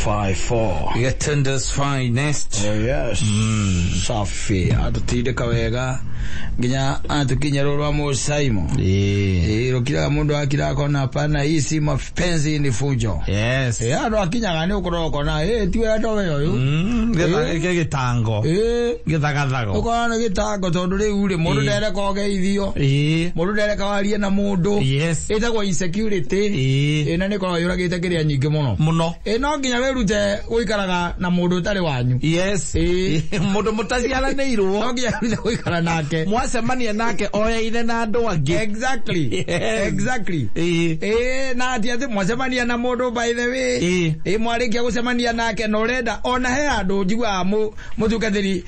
54. Getunda's finest. Oh yes. Safi. Atutindĩka wega nginya atukinya rwa Musaimo. Yeah. Eh, rukiraga mundu akira akona hapana, hii si mapenzi ni fujo. Yes. Eh, andu akinyaga ni ukorwo ukona eh ti wendo we uyu. Gä gätango. Eh, Gäthagathago. ukona ni gitango tondu riu ri mundu Eh. ndereka ugeithio. Ĩĩ. Mundu ndereka warie na mundu. Yes. Ĩtagwo insecurity. Ĩĩ. Ĩ na nĩ ĩkoragwo yũragĩte kĩrĩa nyingĩ mũno. Mũno. Ĩ no nginya wĩrute gũikaraga na mũndũ ũtarĩ wanyu. Yes. Ĩĩ. Mũndũ mũtaciaranĩirwo. No nginya wĩrute gũikara nake. Mwacemania nake oyaine na andũ angĩ. Exactly. Yes. Exactly. Ĩĩ. Ĩ na ti atĩ mwacemania na mũndũ by the way. Ĩĩ. Ĩ mwarĩkia gũcemania nake na ũrenda ona he andũ njiguaga mũtungatĩri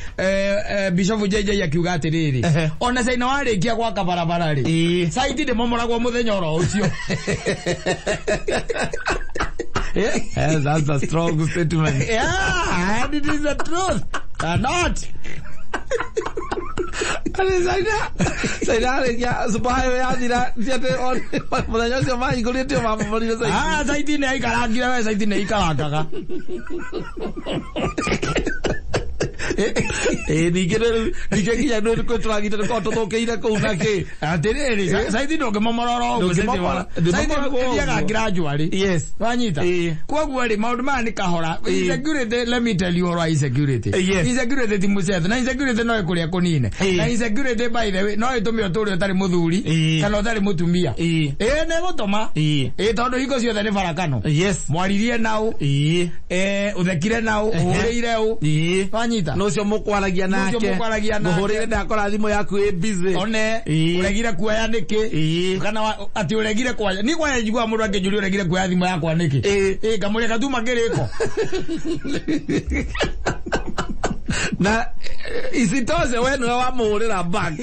Bishop JJ akiuga atĩrĩrĩ Ehe. ona caina warĩkia gwaka barabara rĩ Ĩĩ. caiti ndĩmomoragwo mũthenya oro ũcio. Yes, that's a strong statement. Yeah, and it is the truth. Not. Atĩ Caina, Caina arĩkia cuba ĩyo yathira, ti atĩ mũthenya ũcio mahingũrĩtio mamomorire caina. Ah, caiti nĩ aikarangire we caiti nĩ aikarangaga. Ĩĩ, ningĩ rĩu, ningĩ nginya nĩ kwĩ tũragita tũkoragwo tũthũkĩire kũu na kĩ. Atĩrĩrĩ, caiti ndũngĩmomora oro ũguo. Ndũngĩmomora- Caiti ndĩmomoragwo ũguo. ĩthiaga gradually. Yes. Wanyita? Ĩĩ. Koguo rĩ maũndũ maya nĩ kahora. Ĩĩ. Insecurity, let me tell you ũhoro wa insecurity. Yes. Insecurity ti mũcethe na insecurity no ĩkũrĩa kũnine. Ĩĩ. Na insecurity by the way no ĩtũme ũtũre ũtarĩ mũthuri Ĩĩ. kana ũtarĩ mũtumia. Ĩĩ. Ĩĩ nĩ ĩgũtũma. Ĩĩ. Ĩĩ tondũ hingo ciothe nĩ barakano. Yes. Mwaririe naũ. Ĩĩ. Eh, ũthekire naũ, ũhũrĩire ũ. Ĩĩ. Wanyita? No ũcio mũkwaragia Nĩ ũcio nake. mũkwaragia nake. Ngũhũrĩire ndakora thimũ yaku ĩ busy. One, Ĩĩ. ũregire kuoya nĩkĩ? Ĩĩ. Kana atĩ ũregire kuoya. Ni kwaya njiguaga mũndũ akĩnjũria ũregire kuoya thimũ yakwa nĩkĩ? Ĩĩ. Ĩĩ ngamũria gatuma kĩrĩko. Na isitoshe we nĩwe wamũhũrĩra back.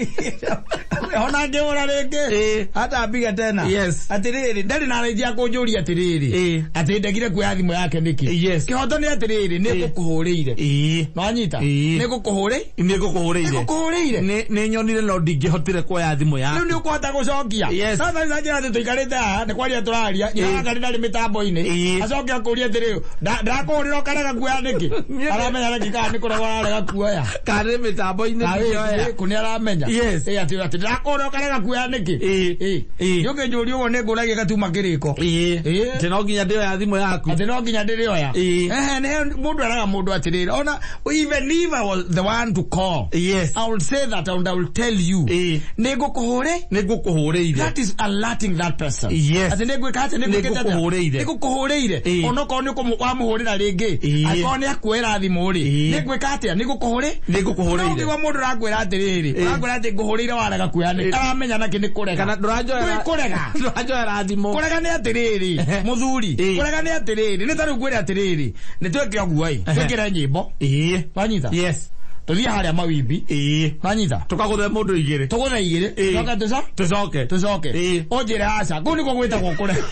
Ona ngĩhũra rĩngĩ. Ĩĩ. Hata ambige tena. Yes. Atĩrĩrĩ, ndarĩ na raithi ya kũnjũria atĩrĩrĩ. Ĩĩ. Atĩ ndegire kuoya thimũ yake nĩkĩ? Yes. Kĩhoto nĩ atĩrĩrĩ, nĩ ngũkũhũrĩire. Ĩĩ. Nwanyita? Ĩĩ. Nĩ ngũkũhũrĩ? Nĩ ngũkũhũrĩire. Nĩ ngũkũhũrĩire. Nĩ nyonire no ndingĩhotire kuoya thimũ Rĩu yaku. nĩ ũkũhota gũcokia. Yes. Sasa hizi njĩra atĩ tũikarĩte haha nĩ kwaria tũraria, nyina ndarĩ mĩtambo-inĩ. Ĩĩ. Acoke akũrie atĩrĩrĩ, ndakũhũrĩra ũkarega kuoya nĩkĩ? Aramenya nĩkĩ kana nĩ kũrega ararega kuoya. Kana nĩ mĩtambo-inĩ ndingĩoya. Kũ nĩ aramenya. Yes. Ĩĩ atĩ atĩ ndakũhũrĩra ũkarega kuoya nĩkĩ? Ĩĩ. Ĩĩ. Ĩĩ. Nĩ ũkĩnjũria ũguo nĩ ngũragia gatuma kĩrĩko. Ĩĩ. Ĩĩ. Atĩ no nginya ndĩoya thimũ yaku. Atĩ no nginya ndĩrĩoya. Ĩĩ. Ehe, nĩ mũndũ eraga mũndũ atĩrĩrĩ, ona even if I was the one to call, Yes. I will say that and I will tell you. Ĩĩ. Nĩ ngũkũhũrĩ? Nĩ ngũkũhũrĩire. That is alerting that person. Yes. Atĩ nĩ ngwĩka atĩ nĩ ngwĩkĩte atĩa? Nĩ ngũkũhũrĩire. Nĩ ngũkũhũrĩire. Ĩĩ. Onokorwo nĩ wamũhũrĩra rĩngĩ. Ĩĩ. Angĩkorwo nĩ akuoera thimũ rĩ. Ĩĩ. Nĩ ngwĩka atĩa? Nĩ ngũkũhũrĩ? Nĩ No ngũkũhũrĩire. ũngĩigua mũndũ ũrakwĩra atĩrĩrĩ, Ĩĩ. ũrakwĩra atĩ ngũhũrĩire warega kuoya nĩ. Aramenya nakĩ nĩ kũrega. Kana ndũranjoera. Nĩ kũrega. Ndũranjoera thimũ. Kũrega nĩ atĩrĩrĩ, mũthuri. Ĩĩ. Kũrega nĩ atĩrĩrĩ, nĩ ta rĩu ngwĩre atĩrĩrĩ, nĩ twĩke ũguo ĩ, twĩkĩre nyĩmbo. Ĩĩ. Wanyita? Yes. Tũthiĩ harĩa mawimbi. Ĩĩ. Wanyita? Tũkagũthe mũndũ igĩrĩ. Tũgũthe igĩrĩ. Ĩĩ. Tũcoke tũca? Tũcoke. Tũcoke. Ĩĩ. Ũnjĩre aca. Kũu nĩkuo gwĩtagwo kũrega.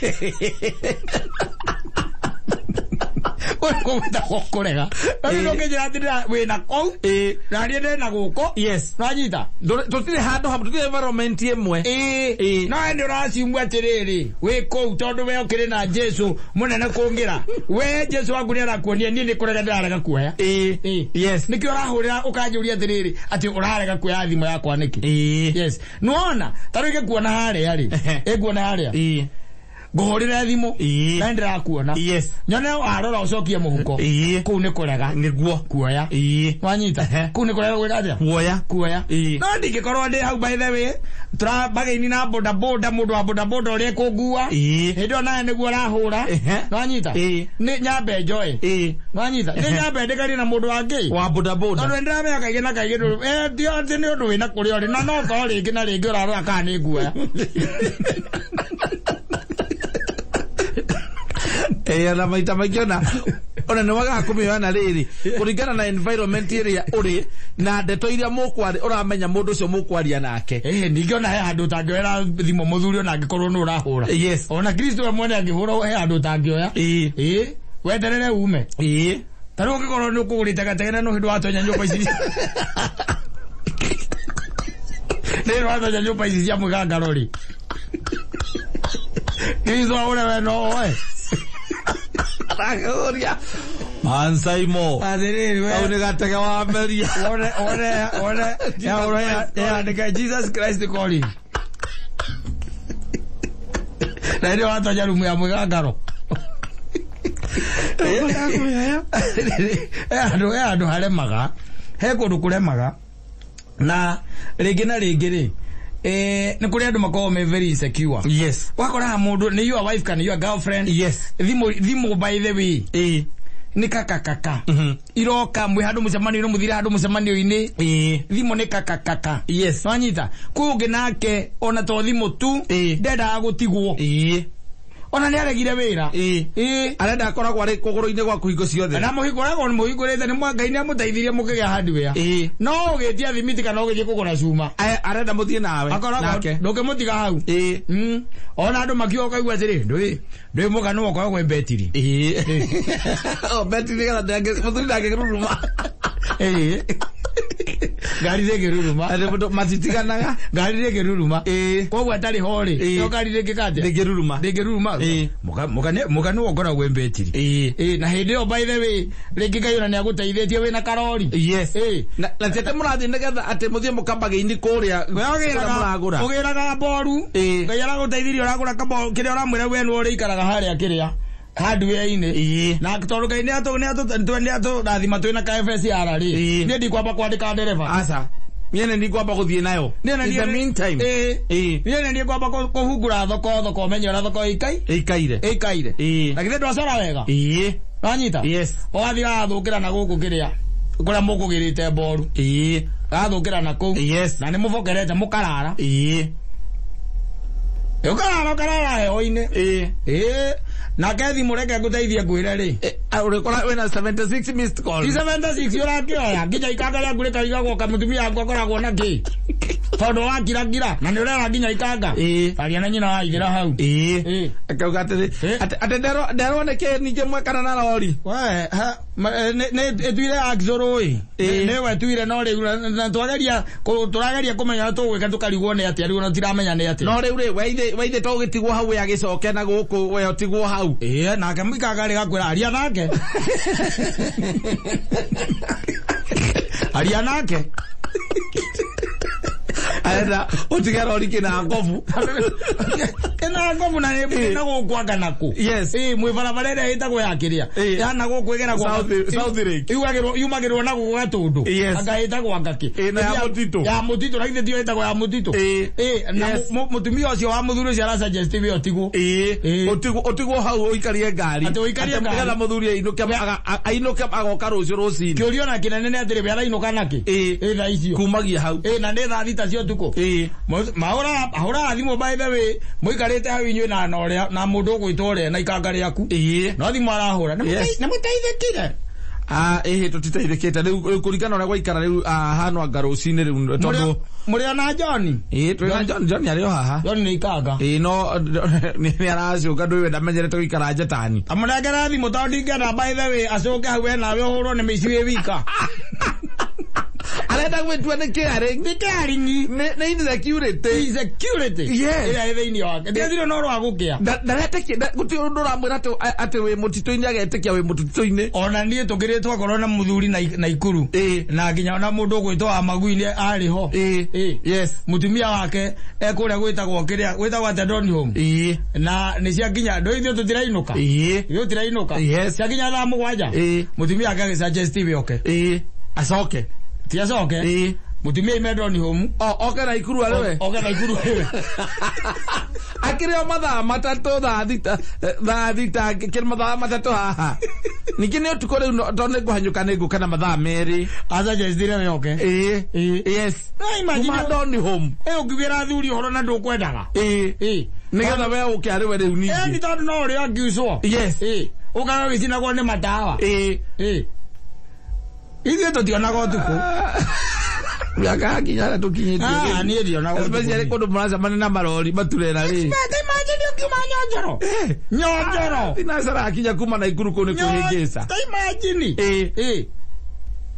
Kũu nĩkuo gwĩtagwo kũrega. Rĩu ndũngĩnjĩra atĩ wĩna kũu. Ĩĩ. Na niĩ ndĩna gũkũ. Yes. Wanyita? Tũtirĩ handũ hamwe, tũtirĩ environment ĩmwe. Ĩĩ. Ĩĩ. No we nĩ ũraciumua atĩrĩrĩ, wĩ kũu tondũ we ũkĩrĩ na Jesu mũnene kũngĩra. We Jesu waku nĩ arakuonia niĩ nĩ kũrega ndĩrarega kuoya. Ĩĩ. Ĩĩ. Yes. Nĩkĩo ũrahũrĩra ũkanjũria atĩrĩrĩ, atĩ ũrarega kuoya thimũ yakwa nĩkĩ? Ĩĩ. Yes. Nĩwona, ta rĩu ĩngĩkuona harĩa rĩ, Ehe. ĩnguona harĩa. Ĩĩ. Ngũhũrĩre thimũ, Ĩĩ. na nĩndĩrakuona. Yes. Nyone warora ũcokie mũhuko. Ĩĩ. Kũu nĩ kũrega Nĩguo. kuoya. Ĩĩ. Wanyita? Ehe. Kũu nĩ kũrega gwĩka atĩa? Kuoya. Kuoya. Ĩĩ. No ndingĩkorwo ndĩ hau by the way, tũrabagaini na boda boda, mũndũ wa boda boda ũrĩa ĩkũngua. Ĩĩ. Hĩndĩ ĩyo nawe nĩguo ũrahũra. Ehe. Nwanyita? Ĩĩ. Nĩ nyambe njoe. Ĩĩ. Nwanyita? Nĩ nyambe ndĩkarie na mũndũ wangĩ. Wa boda boda. Tondũ nĩndĩramenya kaingĩ na kaingĩ ti atĩ nĩ ũndũ wĩna kũrĩa ũrĩ, na no ũkorwo rĩngĩ na rĩngĩ ũrarora kana nĩ nguoya. Ĩĩ, na maita maingĩ ona nĩ wagaga kũmĩoya na rĩrĩ kũringana na environment ĩrĩa ũrĩ na ndeto iria mũkwaria ũramenya mũndũ ũcio mũkwaria nake. Ĩĩ, ningĩ ona he handũ ũtangĩoera thimũ mũthuri ona angĩkorwo nĩ ũrahũra. Yes. Ona Kristo we mwene angĩhũra he handũ ũtangĩoya. Ĩĩ. Ĩĩ, weterere ume. Ĩĩ. Ta rĩu ũngĩkorwo nĩ ũkũgũrĩte gatege no hĩndĩ watonya nyũmba ici. Nĩ hĩndĩ watonya nyũmba ici cia mwĩgangaro rĩ. Kristo ahũre we no oe. Arakuria Mansaimo. Atĩrĩrĩ we. Kau nĩ gatege wa meria. One one one ya one ya Jesus Christ calling. Na ndio watonya rumu ya mwĩgangaro. He andũ haremaga, he kũndũ kũremaga, na rĩngĩ na rĩngĩ rĩ, nĩ kũrĩ andũ makoragwo me very insecure. Wakoraga mũndũ nĩ your wife kana your girlfriend. Thimũ thimũ, by the way, nĩ kakakaka iroka mwĩ handũ mũcemanio-inĩ, mũthire handũ mũcemanio-inĩ, thimũ nĩ kakakaka. Nwanyita kwĩ ũngĩ nake ona to thimũ tu, ndendaga gũtigwo, ona nĩ aregire wĩra. Arenda akoragwo arĩ kũgũrũ-inĩ gwaku hingo ciothe. Na mũhingũragwo mũhingũrĩte nĩ Ngai nĩ amũteithirie mũkĩgĩa hardware, no ũgĩtia thimiti kana ũgĩthiĩ kũgũra cuma, Arenda mũthiĩ nawe akoragwo nake. ndũngĩmũtiga hau. Ona andũ makiuga ũkaigua atĩrĩ, ndũĩ mũka nĩwe ũkoragwo mbetiri. Oh, beti nĩgetha mũthuri ndangĩruruma. Ngari ndĩngĩruruma. Atĩ mũndũ matitiganaga. Ngari ndĩngĩruruma. Koguo atarĩ ho rĩ, no ngari ndĩngĩkatia. Ndĩngĩruruma. Ndĩngĩruruma. Mũka nĩwe ũkoragwo mbetiri. Na hĩndĩ ĩyo, by the way, rĩngĩ Ngai ona nĩagũteithĩtie wĩna karori. Na ti atĩ mũrathiĩ nĩgetha atĩ mũthiĩ mũkambagĩini kũrĩa We kũrĩa mũragũra. Ũgĩraga mboru. Ngai aragũteithirie ũragũra kamboru kĩrĩa ũramwĩra we nĩwe ũrĩikaraga harĩa kĩrĩa hardware-inĩ. Na tondũ Ngai nĩatũrathima twĩna ka FSR rĩ, niĩ ndikwamba kwandĩka ndereba. Aca, niĩ nĩ ngwamba gũthiĩ nayo Niĩ na in the meantime. Niĩ nĩ niĩ ngwamba kũhungura thoko thoko ũmenye ũrĩa thoko ĩikai ĩikaire. Ĩikaire. Na githĩ ndwacora wega? Wanyita? Ũgathiĩ gagathũkĩra na gũkũ kĩrĩa kũrĩa mũkũgĩrĩte mboru, gagathũkĩra na kũu. Na nĩ mũbokerete mũkarara. Ũkarara ũkarara heho-inĩ. Nake thimũ reke ngũteithie ngwĩre rĩ, Ũrĩkora wĩna 76 missed calls. Ti 76 ũrakĩoya nginya ikanga rĩaku rĩkarigagwo kamũtumia waku akoragwo na kĩ tondũ wakirakira na nĩ ũrera nginya ikanga. Aria na nyina waithĩra hau. Akauga atĩrĩ, atĩ nderwo nĩ kĩ ningĩ mwekana na rori. We ha, nĩ ĩtuire axle ĩ. Nĩwe ĩtuire, no rĩu na twageria tũrageria kũmenya ũrĩa tũgwĩka, tũkarigwo nĩ atĩa rĩu, ona tiramenya nĩ atĩa. No rĩu rĩ, weithe to ũgĩtigwo hau, we agĩcoke na gũkũ, we ũtigwo hau. Ĩĩ, nake mũikanga rĩgakwĩra aria nake, aria nake. Arenda ũtige rori kĩna ngobu. Kĩna ngobu na nĩ na gũkũ anga nakũ. Ĩĩ, mwĩ barabara ĩrĩa ĩtagwo ya kĩrĩa ya na gũkũ ĩgeragwo South Lake. Yumagĩrwo na gũkũ gatũndũ. Anga ĩtagwo anga kĩ. Ĩĩ, na ya mũtitũ. Ya mũtitũ, na githĩ tiyo ĩtagwo ya mũtitũ? Ĩĩ, na mũtumia ũcio wa mũthuri ũcio arasuggest we ũtigwo. Ũtigwo hau ũikarie ngari. Atĩ ũikarie Atĩ ngari. nĩgetha mũthuri ainũke ainũke agoka rũciũ rũcinĩ. Kĩũria ona kĩnene nĩ atĩrĩ, we arainũka nakĩ? Ĩĩ, thaa icio. Kumagia hau. Ĩĩ, na nĩ thaa 6 cia ũtukũ. Mahũraga ahũraga thimũ, by the way, mũikarĩte hau inyuĩ na ũrĩa na mũndũ ũgwĩtwo ũrĩa na ikanga rĩaku, no thimũ arahũra. Nĩ mũteithĩkire? Ah, ĩhĩ, tũtiteithĩkĩte rĩu kũringana ũrĩa gwaikara rĩu, hano anga rũcinĩ rĩu tondũ Mũrĩ ona John? Ĩĩ, twĩna John. John arĩ o haha. John nĩ ikanga. Ĩĩ, no nĩ aracũka ndũĩ we ndamenyerete gũikara njetani. Amũnengere thimũ tondũ ndingĩenda, by the way, acoke hau we nawe ũhũrwo nĩ mĩici wĩ wika. Arenda gwĩtua nĩ caring. Nĩ caring. Nĩ insecurity. Insecurity ĩrĩa ĩ thĩinĩ wake ndiathire no rwa gũkĩa. Ndaretĩkia gũtirĩ ũndũ ũramwĩra atĩ wĩ mũtitũ-inĩ agetĩkia wĩ mũtitũ-inĩ. Ona niĩ tũkĩrĩ twakorwo na mũthuri na ikuru, na nginya ona mũndũ ũgwĩtwo wa magui nĩ arĩ ho. Mũtumia wake ekũrĩa gwĩtagwo kĩrĩa gwĩtagwo atĩa, Donholm. Na nĩ ciakinya ndũ ithuĩ tũtirainũka. Ithuĩ tũtirainũka. Ciakinya thaa 7, mũtumia wake agĩsuggest we oke. Acoke. Ti acoke. Mũtumia ime Donholm. O oke na ikuru arĩ we. Oke na ikuru wewe. Akĩrĩ o mathaa 3, thaa 6, thaa 6 kĩrĩ mathaa 3 haha ningĩ nĩ ũtukũ rĩu, tondũ nĩ ngũhanyũka nĩ ngũka na mathaa 2. Asuggestire we oke. No imagine. Kuma Donholm. Ĩ, ũkiugĩra athuri ũhoro na ndũkwendaga. Nĩgetha we ũke arĩ we rĩu Ĩ, ningĩ. ni tondũ no ũrĩa angiucwo. Ĩ, ũkaga gĩcinagwo nĩ matawa. Ĩ, ithuĩ tũtionaga ũtukũ. Mĩaka yakinya harĩa tũkinyĩtie Ah, rĩu. niĩ ndionaga ũtukũ. Especially kũndũ mũracemania na marori maturera rĩ. Expert, imagine ũkiuma nyonjoro. Nyonjoro. Thinacara akinya kuma na ikuru kũu nĩ kwĩhĩngĩca. Ta imagine. Ĩ.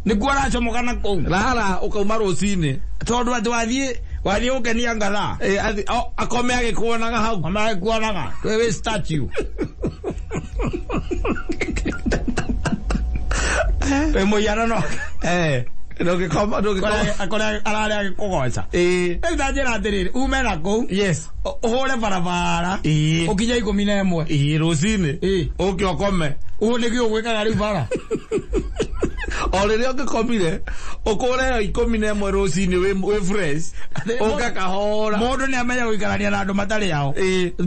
Nĩkuo aracomoka na kũu. Rara ũkauma rũcinĩ. Tondũ atĩ wathiĩ gũkenia ngathaa. Akome agĩkuonaga hau. Amagĩkuonaga. Wĩ statue. Wĩ mũhianano. Ndũngĩkoma ndũngĩkoma. Akore ararĩa agĩkũgoca. Rĩu ta njĩra atĩrĩrĩ, ume na kũu. Yes. Ũhũre barabara. Ũkinye 11. Rũcinĩ. Ũke ũkome. Ũguo nĩguo ũgwĩkaga rĩu bara. O rĩrĩa ũngĩkomire ũkũre 11 rũcinĩ wĩ fresh. Ũke kahora. Mũndũ nĩ amenya gũikarania na andũ matarĩ ao.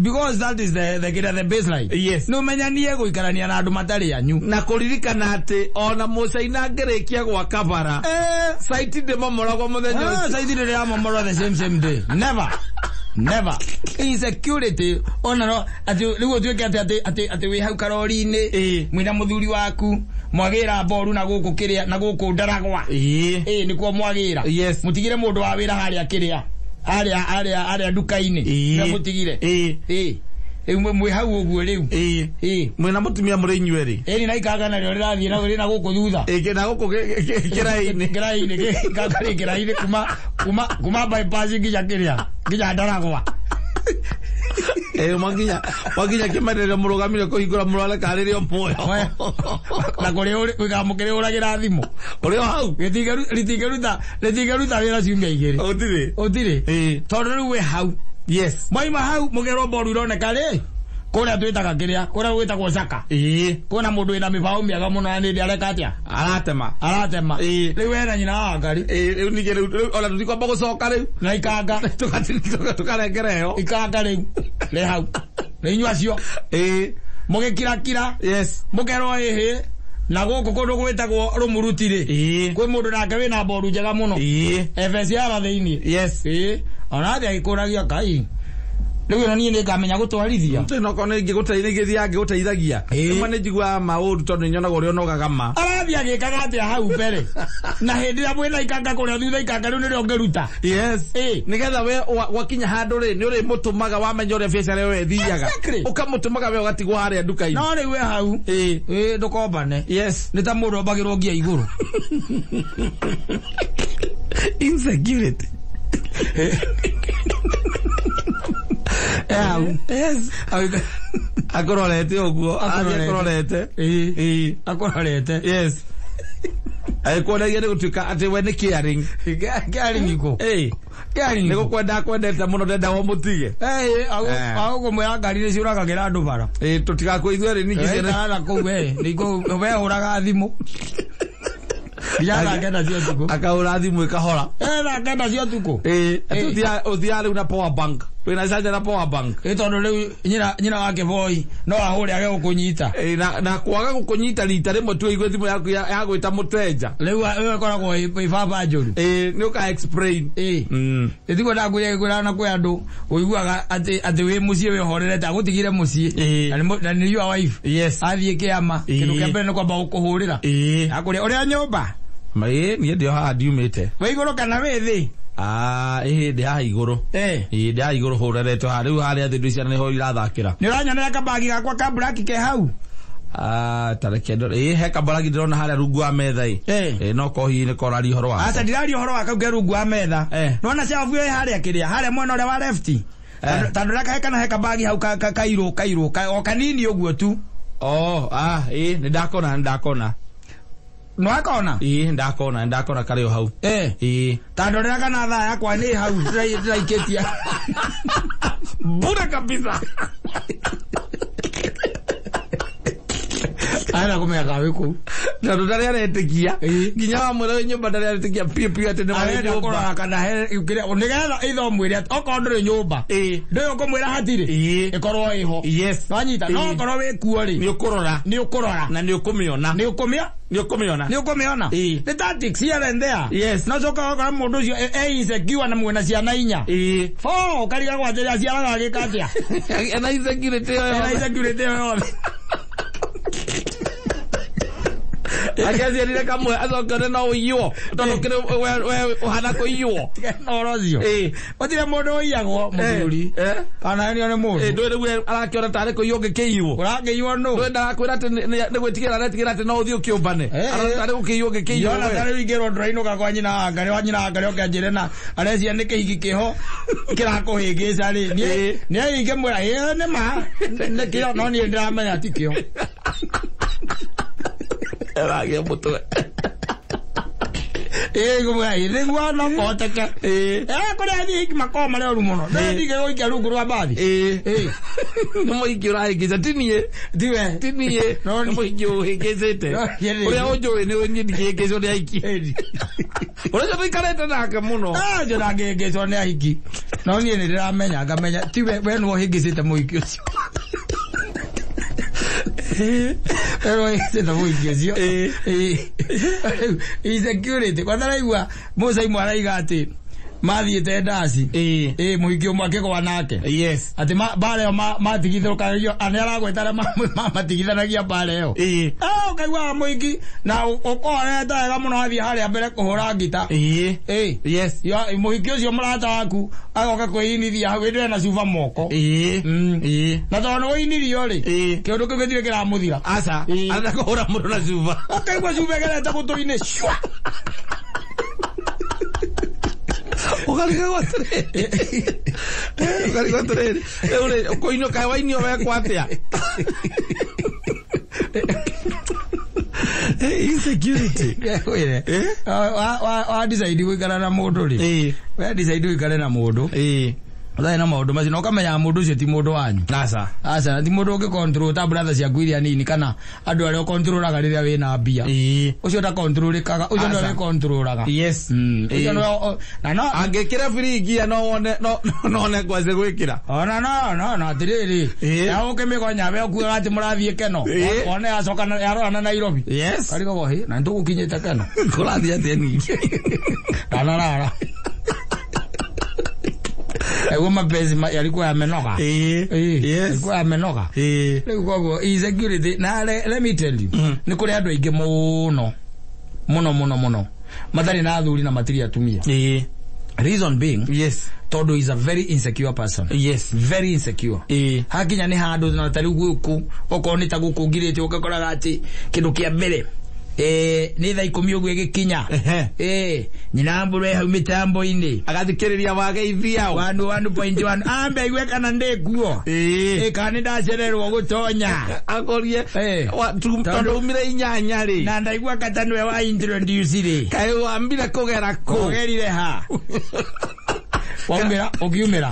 Because that is the baseline. Yes. Nĩ ũmenyanie gũikarania na andũ matarĩ anyu. Na kũririkana atĩ ona mũcaina angĩrĩkia gwaka bara. Site ndĩmomoragwo mũthenya ũcio. Site ndĩramomorwo the same day. Never. Never. Insecurity ona no ati rĩu ũtuĩke atĩ wĩ hau karori-inĩ mwĩna mũthuri waku mwagĩra mboru na gũkũ kĩrĩa na gũkũ Ndaragwa. Nĩkuo mwagĩra. Yes. Mũtigire mũndũ wa wĩra harĩa kĩrĩa harĩa nduka-inĩ. Na mũtigire. Rĩu mwĩ hau ũguo rĩu. Mwĩna mũtumia mũrĩ inyuerĩ. Ĩni na ikanga narĩo rĩrathiĩ na rĩna gũkũ thutha. Na gũkũ kĩraĩ-inĩ. Kĩraĩ-inĩ, ikanga rĩ kĩraĩ-inĩ kuma bypass nginya kĩrĩa nginya Ndaragwa. Mwakinya kĩmenererio mũrũgamire kũhingũra mũrore karĩ rĩo muoyo. Na kũrĩ ũikaga mũkĩrĩhũragĩra thimũ. Ũrĩ o hau. Rĩtingĩruta wĩra ciumia igĩrĩ. Ũtirĩ. Ũtirĩ. Tondũ rĩu wĩ hau. Yes. Mwaima hau mũkerwo mboru ironeka rĩ kũrĩa twĩtaga kĩrĩa kũrĩa gwĩtagwo Caka. Kwĩna mũndũ wĩna mĩbaũ mĩega mũno na nĩndĩ areka atĩa? Aratema. Rĩu ena nyina wa Ngari. Rĩu ningĩ rĩu ona tũtikwamba gũcoka rĩu. Na ikanga. Tũkarengera ĩyo. Ikanga rĩu. Rĩ hau. Nĩ inyuĩ acio. Mũgĩkirakira. Yes. Mũkerwo ĩhĩ. Na gũkũ kũndũ gwĩtagwo Rũmuruti rĩ. Kwĩ mũndũ nake wĩna mboru njega mũno. FSR thĩinĩ. Yes. Ona athiĩ agĩkũragia Ngai. Rĩu ĩno niĩ nĩngamenya gũtwarithia. Teno kono ingĩgũteithagia ngĩgũteithagia. Rĩmwe nĩ njiguaga maũndũ tondũ nĩnyonaga ũrĩa ũnogaga ma. Arathiĩ agĩkaga atĩa hau mbere. Na hĩndĩ ĩrĩa mwĩna ikanga kũrĩa thutha ikanga rĩu nĩrĩo ũngĩruta. Yes. Nĩgetha we wakinya handũ rĩ nĩ ũrĩmũtũmaga wamenya ũrĩa biacara ĩyo ĩthiaga. Exactly. Ũkamũtũmaga we ũgatigwo harĩa nduka-inĩ. No rĩu we hau. Ndũkombane. Yes. Nĩ ta mũndũ ombagĩrwo ngia igũrũ. Insecurity. Yes. Akororete ũguo. Akororete. Akororete. Yes. Agĩkuonagia nĩ gũtuĩka atĩ we nĩ caring. Caring iko. Caring. Nĩ gũkwenda akwendete mũno ndenda ũmũtige. Agũkũmwĩra ngari nĩ ciũragagĩra andũ bara. Tũtigakwĩ ithuĩ erĩ ningĩ ciana. Na kũu we nĩkũ we hũraga thimũ. Nginya thaa 9 cia ũtukũ. Akahũra thimũ ĩkahora. Thaa 9 cia ũtukũ. Ũthiaga rĩu na power bank. Wĩna charger na power bank. Tondũ rĩu nyina wake boy no ahũre age gũkũnyita. Na kwaga gũkũnyita rita rĩmwe tu ũigue thimũ yaku ya gwĩta mũtenja. Rĩu ĩyo ĩkoragwo ĩ baba njũru. Nĩ ũka explain. Ĩtiguo ndakwĩra gĩkwĩra na kwĩ andũ ũiguaga atĩ wĩ mũciĩ wĩhorerete agũtigire mũciĩ. Na nĩ your wife. Yes. Athiĩ kĩama. Kĩndũ kĩa mbere nĩ kwamba gũkũhũrĩra. Akũrĩa ũrĩa nyũmba. Niĩ ndĩ o haha ndiumĩte. Wĩ igũrũ kana wĩ thĩ? Ndĩ haha igũrũ. Ndĩ haha igũrũ hũrerete haha. Rĩu harĩa thĩ ndũ ciana nĩho irathakĩra. Nĩ ũranyonera kabagi gakwa ka black ke hau? Ta reke ndore. He kabaragi ndĩrona harĩa rungu wa metha ĩ. No ko hihi nĩ koraria ũhoro wako. Aca ndiraria ũhoro wa kau ke rungu wa metha. Nĩwona shelf ĩyo ĩ harĩa kĩrĩa, harĩa mwena ũrĩa wa left. Tondũ ndĩraka he kana he kabagi hau kairũ, o kanini ũguo tu. Nĩ ndakona, nĩ ndakona. Nĩwakona? Nĩ ndakona karĩ o hau. Ta ndorera kana thaa yakwa nĩ hau ndĩraikĩtie. Bure kabisa. Arenda kũmenya kana wĩ kũu. Tondũ ndarĩ aretĩkia. Nginya wamwĩra wĩ nyũmba ndarĩ aretĩkia biũ biũ atĩ nĩ warĩ Arenda nyũmba. kũrora kana he kĩrĩa, nĩgetha either ũmwĩre atĩ okorwo ndũrĩ nyũmba. Ndũĩ ũkũmwĩra hatirĩ. Ĩkorwo ĩho. Yes. Wanyita? No okorwo wĩ kuo rĩ. Nĩ ũkũrora. Nĩ ũkũrora. Na nĩ ũkũmĩona. Nĩ ũkũmĩa? Nĩ ũkũmĩona. Nĩ ũkũmĩona? The tactics here and there. Yes. No coka wakora mũndũ ũcio e insecure na mwĩna ciana inya. Four, ũkarigagwo atĩrĩ aciaraga agĩka atĩa? Ena insecurity ĩyo Ena yothe. insecurity ĩyo yothe. Angĩaciarire kamwe acoke one no ũiywo. Tondũ kĩrĩ we ũhana kũiywo. Tiga na ũhoro ũcio. Gũtirĩ mũndũ ũiyagwo mũthuri. Kana nĩ one mũndũ. Ndũĩ rĩu arakĩona tarĩ kũiywo ũngĩkĩiywo. Ũrakĩiywo nũ? Ndũĩ ndarakwĩra atĩ nĩ gwĩtigĩra aretigĩra atĩ no ũthiĩ ũkĩũmbane. Arona tarĩ gũkĩiywo ũngĩkĩiywo Yona we. tarĩ ingĩrwo ndũrainũka kwa nyina wa Ngarĩ, wa nyina wa Ngarĩ oke anjĩre na arecia nĩ kĩhiki kĩho kĩrakũhĩngĩca rĩ. Niĩ ingĩmwĩra, nĩ ma, nĩ kĩo, no niĩ ndĩramenya ti kĩo. Ĩragia mũtwe. Nĩguo no kũhoteke. Kũrĩa athiĩ makoragwo marĩ oru mũno. Ndathiĩ gũikia rungu rwa mbathi. Nĩ mũingĩ ũrahĩngĩca, ti niĩ. Tiwe. Ti niĩ. No nĩ mũingĩ ũhĩngĩcĩte. Ũrĩa ũnjũĩ nĩ niĩ ndingĩhĩngĩcwo nĩ ahiki. Ũrĩa ũcio tũikarĩte nake mũno. Ũcio ndangĩhĩngĩcwo nĩ ahiki. No niĩ nĩ ndĩramenya ngamenya tiwe, we nĩwe ũhĩngĩcĩte mũhiki ũcio. We nĩwe ũhĩngĩcĩte mũhiki ũcio. Insecurity. Kwanza raigua Mũcaimũ araiga atĩ mathiĩte ndaci. Mũhiki ũmwe akĩgwa nake. Yes. Atĩ mbara ĩyo matigithũkagio, nĩ aragweta arĩa matigithanagia mbara ĩyo. Ũkaiguaga mũhiki na ũkohorete wega mũno athiĩ harĩa mbere kũhũra ngita. Yes. Mũhiki ũcio mũrata waku agoka kwĩinithia hau ĩndĩ ena cuba moko. Na tondũ nĩ wĩinirio rĩ, kĩũndũ kĩu gĩtirĩ kĩramũthira. Aca. Arenda kũhũra mũndũ na cuba. Ũkaigua cuba ĩgerete gũtũ-inĩ cua. Ũkarigagwo atĩrĩrĩ. Ũkarigagwo atĩrĩrĩ. Rĩu rĩ, ũkũinio kaĩ wainio wekwo atĩa? Insecurity. Wĩre. Wa decide gũikara na mũndũ rĩ. We decide ũikare na mũndũ. Ũtarĩ na maũndũ macio na ũkamenya mũndũ ũcio ti mũndũ wanyu. Aca. Aca, na ti mũndũ ũngĩ control ta brother ciaku iria nini kana andũ arĩa ũkontrolaga rĩrĩa wĩna mbia. Ũcio ndakontrolĩkaga, ũcio nĩwe wĩkontrolaga. Yes. Ũcio nĩwe na no angĩkĩra biringi no wone no wone ngwacĩ gwĩkĩra. Ona no no no atĩrĩrĩ. Ya ũkĩmĩgonya we ũkuaga atĩ mũrathiĩ Keno. Wone yacoka yarora na Nairobi. Yes. Karigagwo hĩ na nĩtũgũkinyĩte Keno. Kũrathiĩ atĩa ningĩ? Ndanarara. Eguo mapenzi yalikuwa yamenoga. Yes. Yalikuwa yamenoga. Rĩu koguo insecurity na let me tell you, nĩ kũrĩ andũ aingĩ mũno mũno mũno mũno matarĩ na athuri na matirĩ atumia. Reason being, yes, tondũ is a very insecure person. Yes. Very insecure. Hakinya nĩ handũ na ta rĩu gũkũ okorwo nĩ ta gũkũ ngirĩte ũgakoraga atĩ kĩndũ kĩa mbere nĩ thaa 10 ũguo ĩgĩkinya. Nyina mbũrũ ĩ hau mĩtambo-inĩ. Agathikĩrĩria wageithia. 1.1 ambe aigue kana ndĩ kuo. Kana nĩ ndacererwo gũtonya. Akorie tondũ umire 8 rĩ. Na ndaigua kata nĩwe wa introduce rĩ. Kaĩ wambire kũgera kũ? Kũgerire ha? Waumĩra ũkiumĩra.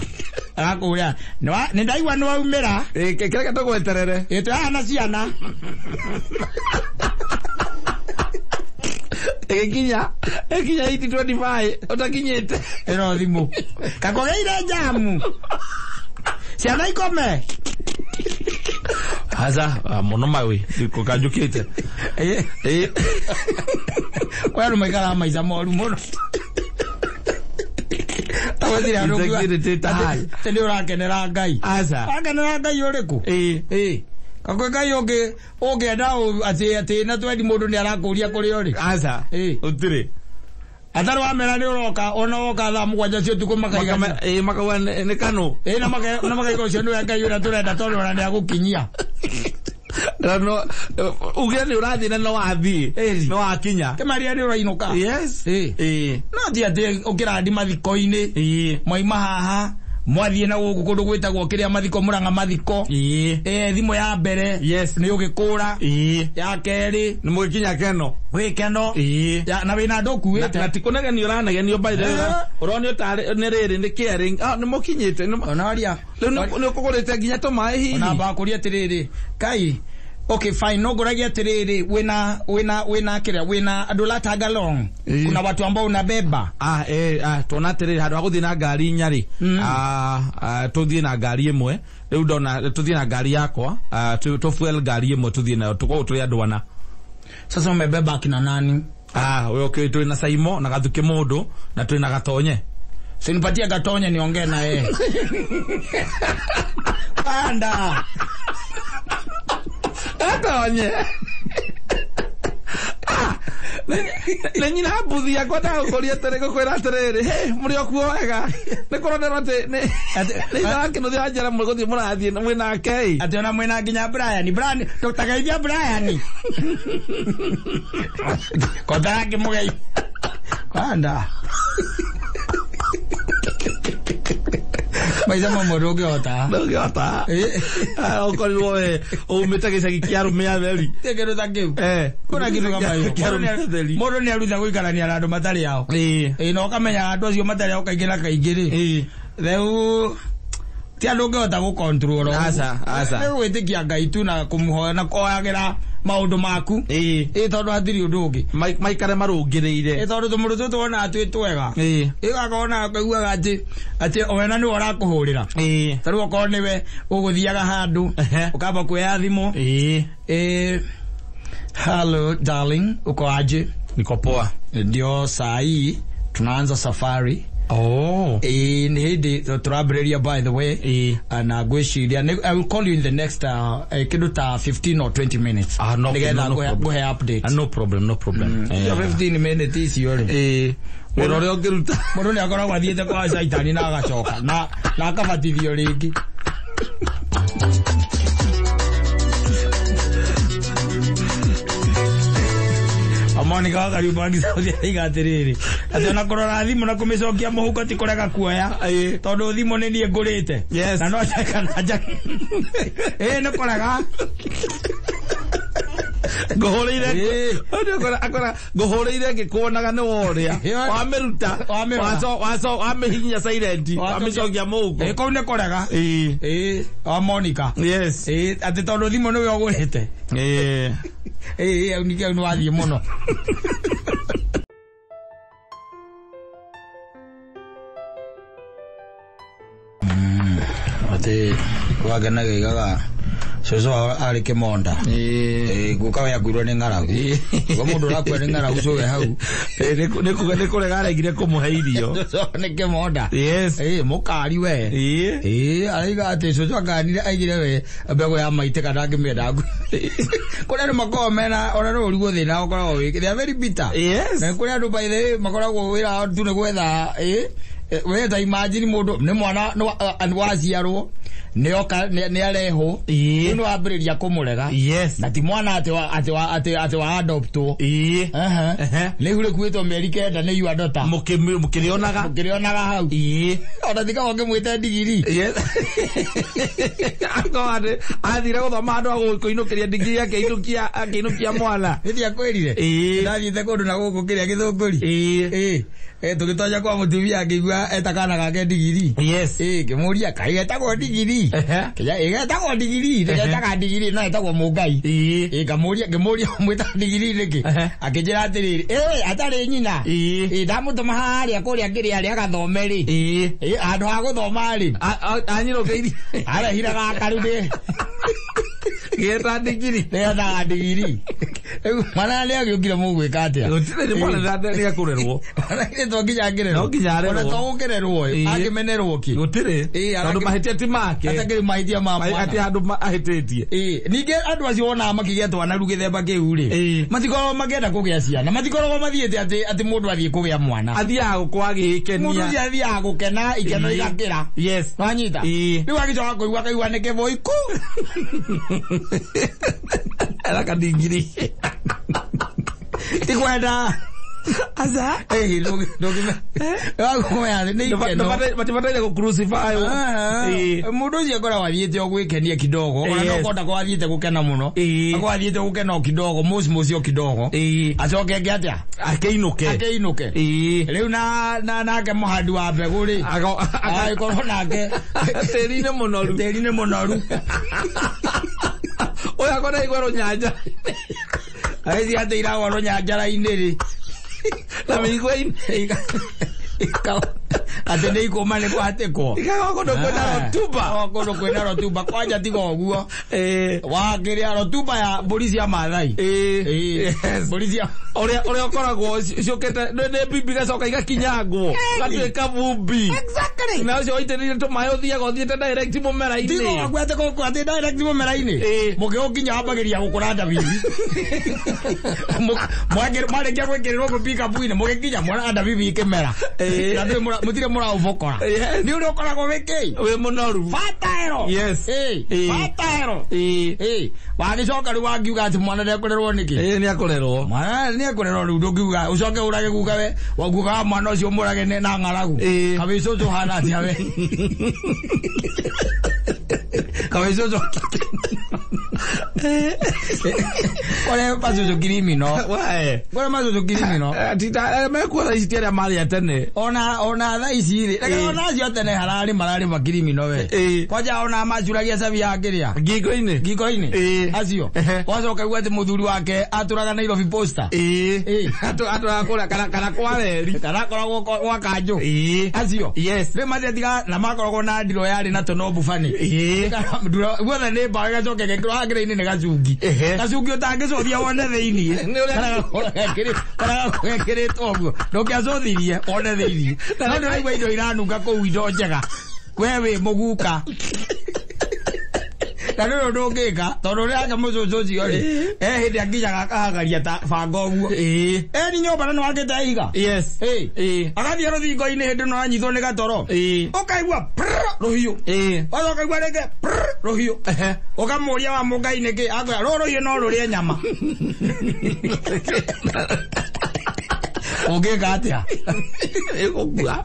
Agakũria nĩ ndaigua nĩ waumĩra. Kĩreke tũgweterere. Twĩ haha na ciana. Ĩgĩkinya 8:25 ũtakinyĩte. Ĩno thimũ. Kakũgeire njamu. Ciana ikome. Aca, mũno mawe, kanjũkĩte. Kwĩ andũ maikaraga maica moru mũno. Atĩ nĩ ũrakenera Ngai. Aca. Ũrakenera Ngai ũrĩkũ? Kakwĩ Ngai ũngĩenda atĩ na twendi mũndũ nĩ arakũria kũrĩa ũrĩ. Aca. Ũtirĩ. Atarĩ wamera nĩ ũroka ona woka thaa 7 cia ũtukũ makaiga. Makauga nĩ kanũ. Na makaiga ũcio nĩwe Ngai ũrĩa tũrenda tondũ ona nĩ agũkinyia. No uge nĩ ũrathiĩ na no wathiĩ. No wakinya. Kĩmaria nĩ ũrainũka. Yes. No ti atĩ ũkĩrandi mathiko-inĩ. Mwaima haha. Mwathiĩ na gũkũ kũndũ gwĩtagwo kĩrĩa mathiko Mũrang'a mathiko. Thimũ ya mbere. Yes. Nĩ ũgĩkũra. Ya kerĩ. Nĩ mũgĩkinya Keno. Wĩ Keno. Na wĩna andũ ũkuĩte. Na ti kũnegenio ũranegenio by the way. Ũronio tarĩ nĩ rĩrĩ nĩ caring. Nĩ mũkinyĩte. Onaria. Rĩu nĩ ũkũgũrĩte nginya tũmaĩ hihi. Ona mbakũria atĩrĩrĩ. Kai. Okay, fine. No ngũragia atĩrĩrĩ, wĩna kĩrĩa, wĩna andũ ũratanga long. Kuna watu ambao unabeba. Tuona atĩrĩrĩ, handũ ha gũthiĩ na ngari inya rĩ, tũthiĩ na ngari ĩmwe. Rĩu ndona tũthiĩ na ngari yakwa, tũ fuel ngari ĩmwe tũthiĩ nayo, tũkorwo tũrĩ andũ ana. Sasa umebeba akina nani? We okay, twĩ na Saimo na Gathuki mũndũ na twĩ na Gatonye. Sinipatie Gatonye niongee na yeye. Panda. Gatonye. Nĩ nyina mbuthi yakwa ndagũkũria atĩrĩ ngũkwĩra atĩrĩrĩ, hĩ, mũrĩ o kuo wega. Nĩ kũronerwo atĩ nĩ ithe wa Kĩnuthia wa Njera mũgũthiĩ mũrathiĩ mwĩ nake ĩ. Atĩ ona mwĩna nginya Brian. Brian, tũtageithia Brian. Kotara kĩmũgei. Panda. Maica mamwe ndũngĩhota. Ndũngĩhota. Ũkorirwo we umĩte gĩcagi kĩa arũme atheri. Ti kĩndũ ta kĩu. Kuna kitu kama hiyo. Kĩa arũme atheri. Mũndũ nĩ arutha gũikarania na andũ matarĩ ao. Na ũkamenya andũ acio matarĩ ao kaingĩ na kaingĩ rĩ. Rĩu ti andũ ũngĩhota gũ-control. Aca, aca. Nĩ gwĩtĩkia Ngai tu na kũmũhoya na kũhoyagĩra maũndũ maku. Tondũ hatirĩ ũndũ ũngĩ. Maikare marũngĩrĩire. Tondũ tũmũndũ tũtũ wonaga twĩ twega. Ũgakona ũkaiguaga atĩ wena nĩwe ũrakũhũrĩra. Ta rĩu okorwo nĩwe ũgũthiaga handũ ũkamba kuoya thimũ. Hello darling, uko aje? Niko poa. Ndio saa hii tunaanza safari. Oh. Nĩ hĩndĩ tũrambĩrĩria by the way. Na ngwĩciria I will call you in the next kĩndũ ta 15 or 20 minutes. No, nĩgetha no problem. ngũhe update. No problem, no problem. Icio 15 minutes icio rĩ. Wĩra ũrĩa ũngĩruta. Mũndũ nĩ akoragwo athiĩte kwa caitani na agacoka na akabatithio rĩngĩ. Monica wa Kariubangi Sauti aiga atĩrĩrĩ atĩ ona kũrora thimũ na kũmĩcokia mũhuko ti kũrega kuoya tondũ thimũ nĩ niĩ ngũrĩte. Yes. Na no njaka na njaka. Nĩ kũrega. Ngũhũrĩire. Akora ngũhũrĩire ngĩkuonaga nĩ worĩa. Wamĩruta. Wamĩhihinya silent. Wamĩcokia mũhuko. Kũu nĩ kũrega. Wa Monica. Yes. Atĩ tondũ thimũ nĩwe ũgũrĩte. Ningĩ nĩ wathiĩ mũno. Atĩ wakenaga igaga cũcũ arĩ kĩmonda. Guka we akuirwo nĩ ng'aragu. Gwa mũndũ ũrakua nĩ ng'aragu cũwe hau. Nĩ kũrega aregire kũmũhe irio. Cũcũ nĩ kĩmonda. Yes. Mũkari we. Araiga atĩ cũcũ akanire aigire we mbegũ ya maitĩka ndangĩmĩenda. Kũrĩ andũ makoragwo mena ona no ũrigwo thĩna ũkoragwo wĩ they are very bitter. Yes. Na kũrĩ andũ by the way makoragwo wĩra wao tu nĩ gwetha we ta imagine mũndũ nĩ mwana nĩ waciarwo nĩ oka nĩ arehwo rĩu nĩ wambĩrĩria kũmũrega. Yes. Na ti mwana atĩ wa adoptwo. Rĩu rĩkuĩtwo mĩeri 9 nĩ you adopter. Mũkĩrĩonaga. Mũkĩrĩonaga hau. Ona ti kaba ũngĩmwĩte ndigiri. Yes. Akorwo athire gũthoma handũ ha kũinũkĩria ndigiri akĩinũkia mwana. Nĩ ndiakwĩrire. Ndathiĩte kũndũ na gũkũ kĩrĩa Gĩthũngũri. Tũgĩtonya kwa mũtumia ngĩigua eta kana gake ndigiri. Yes. Ngĩmũria kaĩ getagwo ndigiri. Getagwo ndigiri, getaga ndigiri no etagwo Mũngai. Ngamũria ngĩmũria mwĩtaga ndigiri nĩkĩ? Akĩnjĩra atĩrĩrĩ, atarĩ nyina. Ndamũtũma harĩa kũrĩa kĩrĩa arĩa agathome rĩ. Handũ ha gũthoma rĩ. Anyinũkĩirie. Arehire gaka rĩu ndĩ. Geta ndigiri. Getaga ndigiri. Rĩu mwana nĩ agĩũkire mũgwĩka atĩa? Gũtirĩ nĩ mwana nĩ akũrerwo. Mwana nĩ to nginya angĩrerwo. No nginya arerwo. Ona to gũkĩrerwo angĩmenerwo kĩ? Gũtirĩ. Tondũ mahĩtia ti make. Atakĩrĩ mahĩtia ma mwana. Atĩ handũ ahĩtĩtie. Ningĩ andũ acio wonaga makĩgĩa twana rĩu gĩthemba kĩu rĩ. Matikoragwo makĩenda kũgĩa ciana. Matikoragwo mathiĩte atĩ mũndũ athiĩ kũgĩa mwana. Athiaga gũkũ agĩkenia. Mũndũ ũcio athiaga gũkena ikeno igakĩra. Yes. Nĩwanyita? Rĩu agĩcoka kũigua akaigua nĩ kĩbũi ku. Era kandigiri. Ti kwenda. Aca. Matibataire gũ crucify. Mũndũ ũcio akoragwo athiĩte o gwĩkenia kidogo. Ona no kwenda akorwo athiĩte gũkena mũno. Akorwo athiĩte gũkena o kidogo, mũci o kidogo. Acoke eke atĩa? Akĩinũke. Akĩinũke. Rĩu na nake mũhandi wa mbegũ rĩ. Agĩkorwo nake tĩri-inĩ mũnoru. Tĩri-inĩ mũnoru. Ũyũ akorwo aigua rũnyanja. Agĩthiĩ atĩ iragwa rũnyanjara-inĩ rĩ. Na mĩigua-inĩ. Atĩ nĩ ikũma nĩ kũhatĩkwo. Ikagwa kũndũ kwĩna rotuba. Kũndũ kwĩna rotuba. Kwanja tiga ũguo. Wakĩrĩa rotuba ya mbũri cia Maathai. Mbũri cia ũrĩa ũkoragwo ciũkĩte nĩ mbimbi igacoka igakinyangwo. Gatuĩka vumbi. Exactly. Na ũcio waitĩrĩirie tũmaĩ ũthiaga ũthiĩte direct mũmera-inĩ. Tiga ũguo atĩ gũkũ atĩ direct mũmera-inĩ. Mũkĩ ũkinya wambagĩrĩria gũkũra ndabibi. Mwarĩkia gwĩkĩrĩrwo kũ pick-up-inĩ mũgĩkinya mwona ndabibi ikĩmera. Na ndũĩ mũtiũĩ Gũtirĩ mũraũbokora. Yes. Nĩ ũrĩa ũkoragwo wĩ kĩ? Wĩ mũnoru. Fertile. Yes. Ĩĩ. Ĩĩ. Fertile. Ĩĩ. Ĩĩ. Wagĩcoka rĩu wangiuga atĩ mwana ndekũrerwo nĩkĩ? Ĩĩ, nĩ akũrerwo. Mwana nĩ ekũrerwo rĩu ndũngiuga ũcoke ũrage guka we waguka wa mwana ũcio ũmũrage na ng'aragu. Ĩĩ. Kawĩ cũcũ hana atĩa we? Kawĩ cũcũ. Kore macũcũ kirimino. Wae. Kore macũcũ kirimino. Tita mekuo thaa ici ti arĩa marĩ a tene. Ona thaa ici rĩ, reke Ĩĩ. ona acio tene hararĩ mararĩ makirimino we. Ĩĩ. Kwanja ona macuragia cabi ya kĩrĩa. Ngingo-inĩ. Ngingo-inĩ. Ĩĩ. Acio. Ehe. Wacoka uga atĩ mũthuri wake atũraga Nairobi Posta. Ĩĩ. Ĩĩ. Atũraga kũrĩa kana kwa reri. Kana akoragwo gwa kanjũ. Ĩĩ. Acio. Yes. Rĩu matiatiga na makoragwo na ndiro yarĩ na tũnobu bani. Ĩĩ. Guothe nĩ mbaũ ĩgacoka ĩgekĩrwo hangĩra-inĩ nĩ gacungi. Ehe. Gacungi ũtangĩcũthia wone thĩiniĩ. Nĩ ũrĩa- Kana gakorwo gekĩrĩtwo ũguo. Ndũngĩacũthirie wone thĩiniĩ. No nĩũraigua indo iranunga kũu indo njega. We wĩ mũguka. Na nĩ ũndũ ũngĩka tondũ ũrĩa ake mũcũcũ ũcio rĩ, he hĩndĩ akinyaga akahagaria ta banga ũguo. Ĩĩ. Eni nyũmba na nĩwakĩte ihiga. Yes. Ĩĩ. Ĩĩ. Agathiĩ rũthingo-inĩ hĩndĩ ĩno aranyitwo nĩ gatoro. Ĩĩ. Ũkaigua prrr, rũhiũ. Ĩĩ. Wacoka ũkaigua rĩngĩ prrr, rũhiũ. Ehe. Ũkamũria wa mũngai nĩkĩ akwĩra rũrũ rũhiũ no rũrĩe nyama. Ũngĩka atĩa? Ĩgũkua.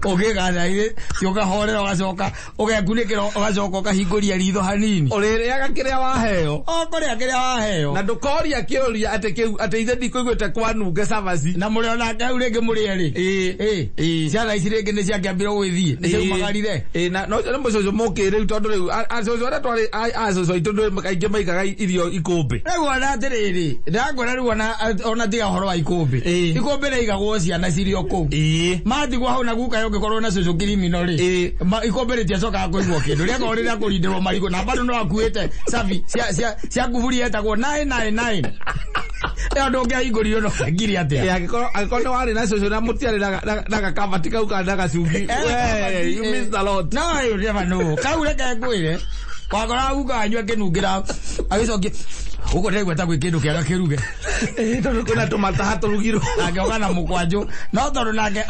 Ũngĩka atĩa? Githĩ ti ũkahorera ũgacoka ũgekunĩkĩra ũgacoka ũkahingũria ritho hanini. Ũrĩrĩaga kĩrĩa waheo. O kũrĩa kĩrĩa waheo. Na ndũkoria kĩũria atĩ kĩu atĩ ithe ndikũiguĩte kwanunga cabaci. Na mũrĩ onake hau rĩngĩ mũrĩ erĩ. Ĩĩ. Ĩĩ. Ĩĩ. Ciana ici rĩngĩ nĩciakĩambire gũgĩthiĩ. Nĩciaumagarire. Ĩĩ, na no nĩ mũcũcũ mũkĩrĩu tondũ rĩu acũcũ arĩa twarĩ acũcũ aitũ ndũĩ kaingĩ maigaga irio ikũmbĩ. Rĩu ona atĩrĩrĩ, ndĩrakwĩra rĩu ona tiga ũhoro wa ikũmbĩ. Ĩĩ. Ikũmbĩ rĩaigagwo ciana cirĩ o kũu. Ĩĩ. Matigwo hau na guka ũngĩkorwo na cũcũ kirimino rĩ. Ĩĩ. Ikũmbĩ rĩtiacokaga kũigwo kĩndũ. Rĩakorwo rĩrĩa kũrindĩrwo marigũ na bado no akuĩte cabi cia kuburi yetagwo 999. Ĩyo ndũngĩahingũririo no ngiri atĩa. Ĩĩ, angĩkorwo nĩ warĩ na cũcũ na mũtiarĩ na gakabati kau kana na gacungi. We, you missed a lot. No, you never know. Kau reke ngwĩre. Wakora guka wanyu akĩnungĩra agĩcokia gũkũ ndĩraigua ta gwĩ kĩndũ kĩega kĩruge. Ĩĩ, tondũ kwĩna tũmataha tũrugirwo. Nake oka na mũkwanjũ. No tondũ nake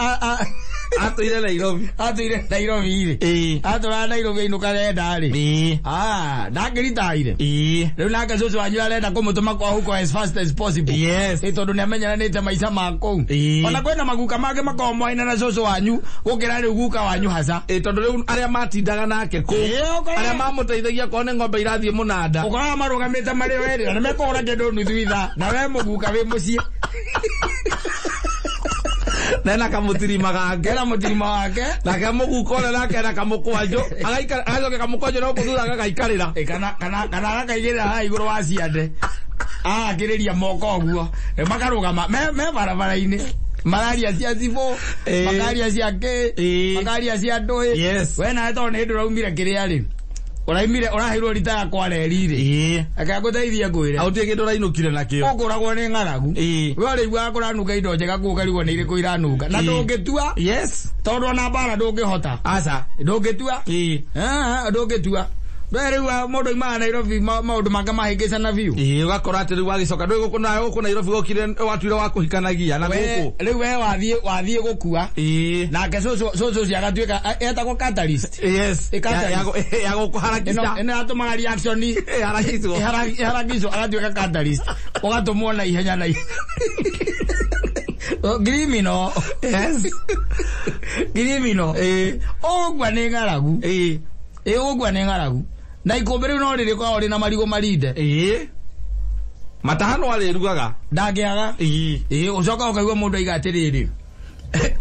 Atũire Nairobi. atũire Nairobi rĩ. Ĩĩ. Atũraga Nairobi ainũka arenda rĩ. Ĩĩ. Ah, ndangĩritaire. Ĩĩ. Rĩu nake cũcũ wanyu arenda kũmũtũma kwa huko as fast as possible. Yes. Ĩ tondũ nĩamenyeranĩte maica ma kũu. Ĩĩ. Ona kwĩna maguka mangĩ makoragwo moaine na cũcũ wanyu gũkĩra rĩu guka wanyu haca. Ĩĩ, tondũ rĩu arĩa matindaga nake kũu. Ĩĩ, ũkoraga- Arĩa mamũteithagia korwo nĩ ng'ombe irathiĩ mũnanda. Ũkoraga marũgamĩte marĩ o erĩ na nĩmekũhũra kĩndũ nuthu ithaa na we mũguka wĩ mũciĩ. Na ena kamũtirima gake. Ena mũtirima wake. Nake mũguka ũrĩa nake ena kamũkwanjũ. Agaikara agacokia kamũkwanjũ no kũthutha agagaikarĩra. Ĩ, kana agakaigĩrĩra haha igũrũ wa ciande. Agakĩrĩria moko ũguo. Makarũgama me barabara-inĩ. Mararia cia cibũ, Ĩĩ. makaria cia kĩ, Ĩĩ. makaria cia ndũĩ. Yes. We nawe tondũ nĩ hĩndĩ ũraumire kĩrĩa rĩ. Ũraumire ũraheirwo rita ya kwa reri rĩ. Ĩĩ. Reke ngũteithie ngwĩre. Gũtirĩ kĩndũ ũrainũkire nakĩo. Ũkũragwo nĩ ng'aragu. Ĩĩ. We ũrĩiguaga kũranunga indo njega kũu ũkarigwo nĩ irĩkũ iranunga. Na Ĩĩ. ndũngĩtua Yes. tondũ ona mbara ndũngĩhota. Aca. Ndũngĩtua. Ĩĩ. Ah, ndũngĩtua. We rĩu mũndũ oimaga Nairobi maũndũ make mahĩngĩcana biũ. Ĩĩ, ũgakora atĩ rĩu wagĩcoka ndũĩ gũkũ nawe gũkũ Nairobi gũkire watuire wa kũhikanagia na We gũkũ. rĩu we wathiĩ gũkua. Ĩĩ. Nake cũcũ ũcio agatuĩka etagwo catalyst. Yes. Ĩ, catalyst. Ya gũkũharakisha. Ĩno yatũmaga reaction Ĩharakicwo. ĩharakicwo agatuĩka catalyst. Ũgatũmwo na ihenya na ihenya. Ngrimino. Yes. Ngrimino. Ĩĩ. Ũgũkua nĩ ng'aragu. Ĩĩ. Ĩ ũgũkua nĩ ng'aragu. Na ikũmbĩ rĩu no rĩrĩkoragwo rĩna marigũ marinde. Ĩĩ. Mataha no arĩrugaga. Ndangĩaga. Ĩĩ. Ĩĩ ũcoka ũkaigua mũndũ aiga atĩrĩrĩ.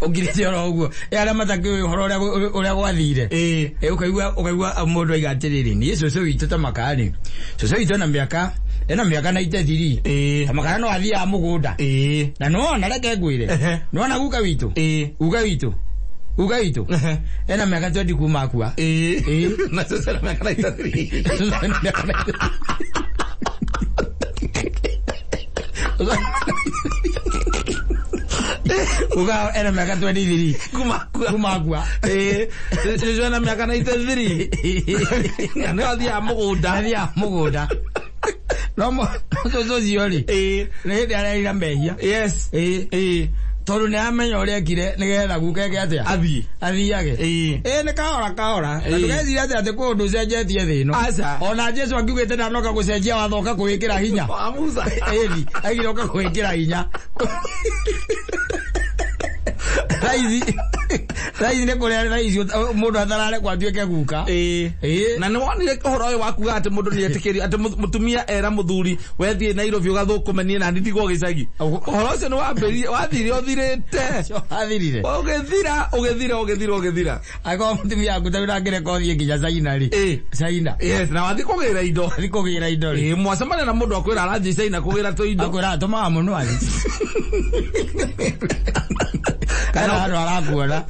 Ũngirĩte oro ũguo. Ĩ arĩa matakĩũĩ ũhoro ũrĩa gwathire. Ĩĩ. Ĩ ũkaigua mũndũ aiga atĩrĩrĩ niĩ cũcũ witũ ta makarĩ. Cũcũ witũ ena mĩaka 93. Ĩĩ. Ta makara no athiaga mũgũnda. Ĩĩ. Na nĩwona reke ngwĩre. Ehe. Nĩwona guka witũ. Ĩĩ. Guka witũ. Guka witũ. Ehe. Ena mĩaka 20 kuma akua. Ĩĩ. Ĩĩ. Na cũcũ ena mĩaka 93. Cũcũ ena mĩaka 93. Guka ena mĩaka 23. Kuma akua. Kuma akua. Ĩĩ. Cũcũ ena mĩaka 93. Na nĩo athiaga mũgũnda. Athiaga mũgũnda. No cũcũ ũcio rĩ. Ĩĩ. Nĩ hĩndĩ arerira mehia. Yes. Ĩĩ. Ĩĩ. Tondu ni amenya uria ekire nigetha guka eke atia Athiĩ. Athiage. Ĩĩ. Ĩĩ nĩ kahora kahora. Na Ĩĩ. ndũgecirie atĩ atĩ kwĩ ũndũ ũcenjetie thĩ ĩno. Aca. Ona Jesu akiugĩte ndanoka gũcenjia watho oka kwĩkĩra hinya. Wa Musa. Ĩni, aigire oka kwĩkĩra hinya. Thaici thaici nĩ kũrĩa thaici mũndũ atararekwo atuĩke guka. Ĩĩ. Ĩĩ. Na nĩ wonire ũhoro ũyũ wa kuga atĩ mũndũ nĩ etĩkĩrio atĩ mũtumia era mũthuri wethiĩ Nairobi ũgathũkũme niĩ na ndigwo gĩcagi. Ũhoro ũcio nĩ wambĩrĩrie wathire ũthirĩte. Athirire. Ũgĩthira ũgĩthira ũgĩthira ũgĩthira. Angĩkorwo mũtumia waku ta ndangĩreka ũthiĩ nginya China rĩ. Ĩĩ. China. Yes, na wathiĩ kũgĩra indo. Athiĩ kũgĩra indo rĩ. Ĩĩ, mwacemania na mũndũ akwĩra arathiĩ China kũgĩra tũindo. Akwĩra tũmaga mũno athiĩ. Kana handũ arakuona.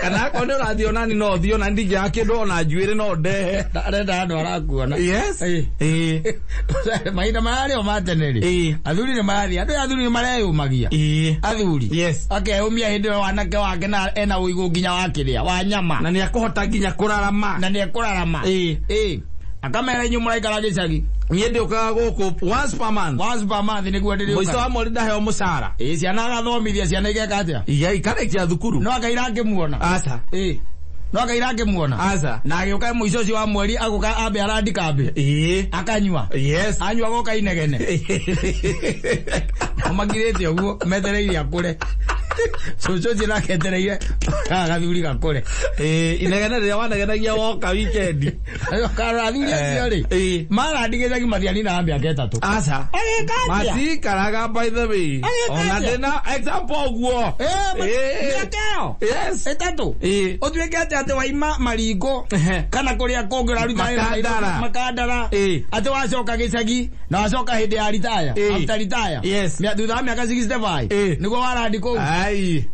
Kana akorwo nĩ ũrathiĩ onani no ũthiĩ ona ndingĩaga kĩndũ ona njuĩrĩ no ndehe. Arenda handũ arakuona. Yes. Ĩĩ. Ĩĩ. Mahinda mararĩ o ma tene rĩ. Ĩĩ. Athuri nĩ marathiĩ. Andũ aya athuri nĩ mareyũmagia. Ĩĩ. Athuri. Yes. Akeyũmia hĩndĩ ĩyo wanake wake na ena ũigũ nginya wa kĩrĩa wa nyama. Na nĩ akũhota nginya kũrarama. Na nĩ ekũrarama. Ĩĩ. Ĩĩ. Akamera inyuĩ mũraikara gĩcagi. Niĩ ndĩũkaga gũkũ once per month. Once per month nĩguo Mũico ndĩrĩũkaga. wa mweri ndaheo mũcara. Ĩĩ ciana agathomithia ciana igeka atĩa? Iga ikarĩkia thukuru. No akaira akĩmuona. Aca. Ĩĩ. No akaira akĩmuona. Aca. Na agĩũka mũico ũcio wa mweri agũka ambe arandi kambĩ. Ĩĩ. Akanyua. Yes. Anyua goka inegene. Makirĩte ũguo metereire akũre. Cũcũ ũcio nake etereire gathuri gakũre. Ĩĩ, inegene rĩrĩa wanegenagia woka weekend. Karora athuri acio rĩ. Ĩĩ. Marandi gĩcagi matianinaga mĩaka ĩtatũ. Aca. Agĩka atĩa? Matikaraga by the way. Agĩka Ona atĩa? ndĩna example ũguo. Ĩĩ, Ĩĩ. mĩaka ĩyo. Yes. Ĩtatũ. Ĩĩ. Ũtuĩke atĩ atĩ waima maringũ Ehe. kana kũrĩa kũngĩ ũraruta wĩra Makandara. Makandara. Ĩĩ. Atĩ wacoka gĩcagi na wacoka hĩndĩ ya ritaya. Ĩĩ. After ritaya. Yes. Thutha wa mĩaka 65. Ĩĩ. Nĩguo warandi kũu. Ai.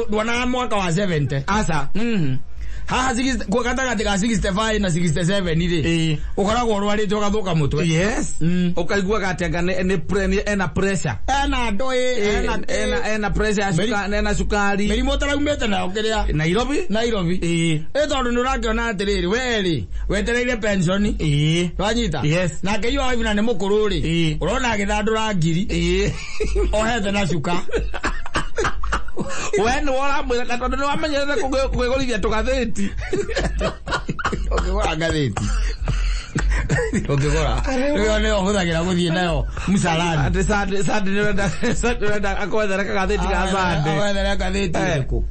Ndwonaga mwaka wa 70. Aca. Mhm. Haha kwa gatagatĩ ka 65 na 67 rĩ. Ĩĩ. Ũkoragwo ũrwarĩte ũgathũka mũtwe. Yes. Ũkaiguaga atĩ anga nĩ ena pressure. Ena ndũĩ, ena kĩ. Ena pressure ya cukari, ena cukari. Mĩrimũ ũtaraumĩte nayo kĩrĩa. Nairobi? Nairobi. Ĩĩ. Ĩ tondũ nĩ ũrakĩona atĩrĩrĩ, we rĩ, wetereire pensioni. Ĩĩ. Wanyita? Yes. Nake iyo wife na nĩ mũkũrũ rĩ. Ĩĩ. Ũrona agĩthandũra ngiri. Ĩĩ. Ohete na cuka. We nĩwe ũramwĩra ka tondũ nĩwamenyerete kwĩgũrithia tũgathĩti. Ũngĩgũra ngathĩti. Ũngĩgũra. Ĩyo nĩyo ũhũthagĩra gũthiĩ nayo msalani. Atĩ Sunday Sunday nĩũrenda Sunday ũrenda akwethere kagathĩti ga Sunday. Agwethere ngathĩti ĩrĩkũ?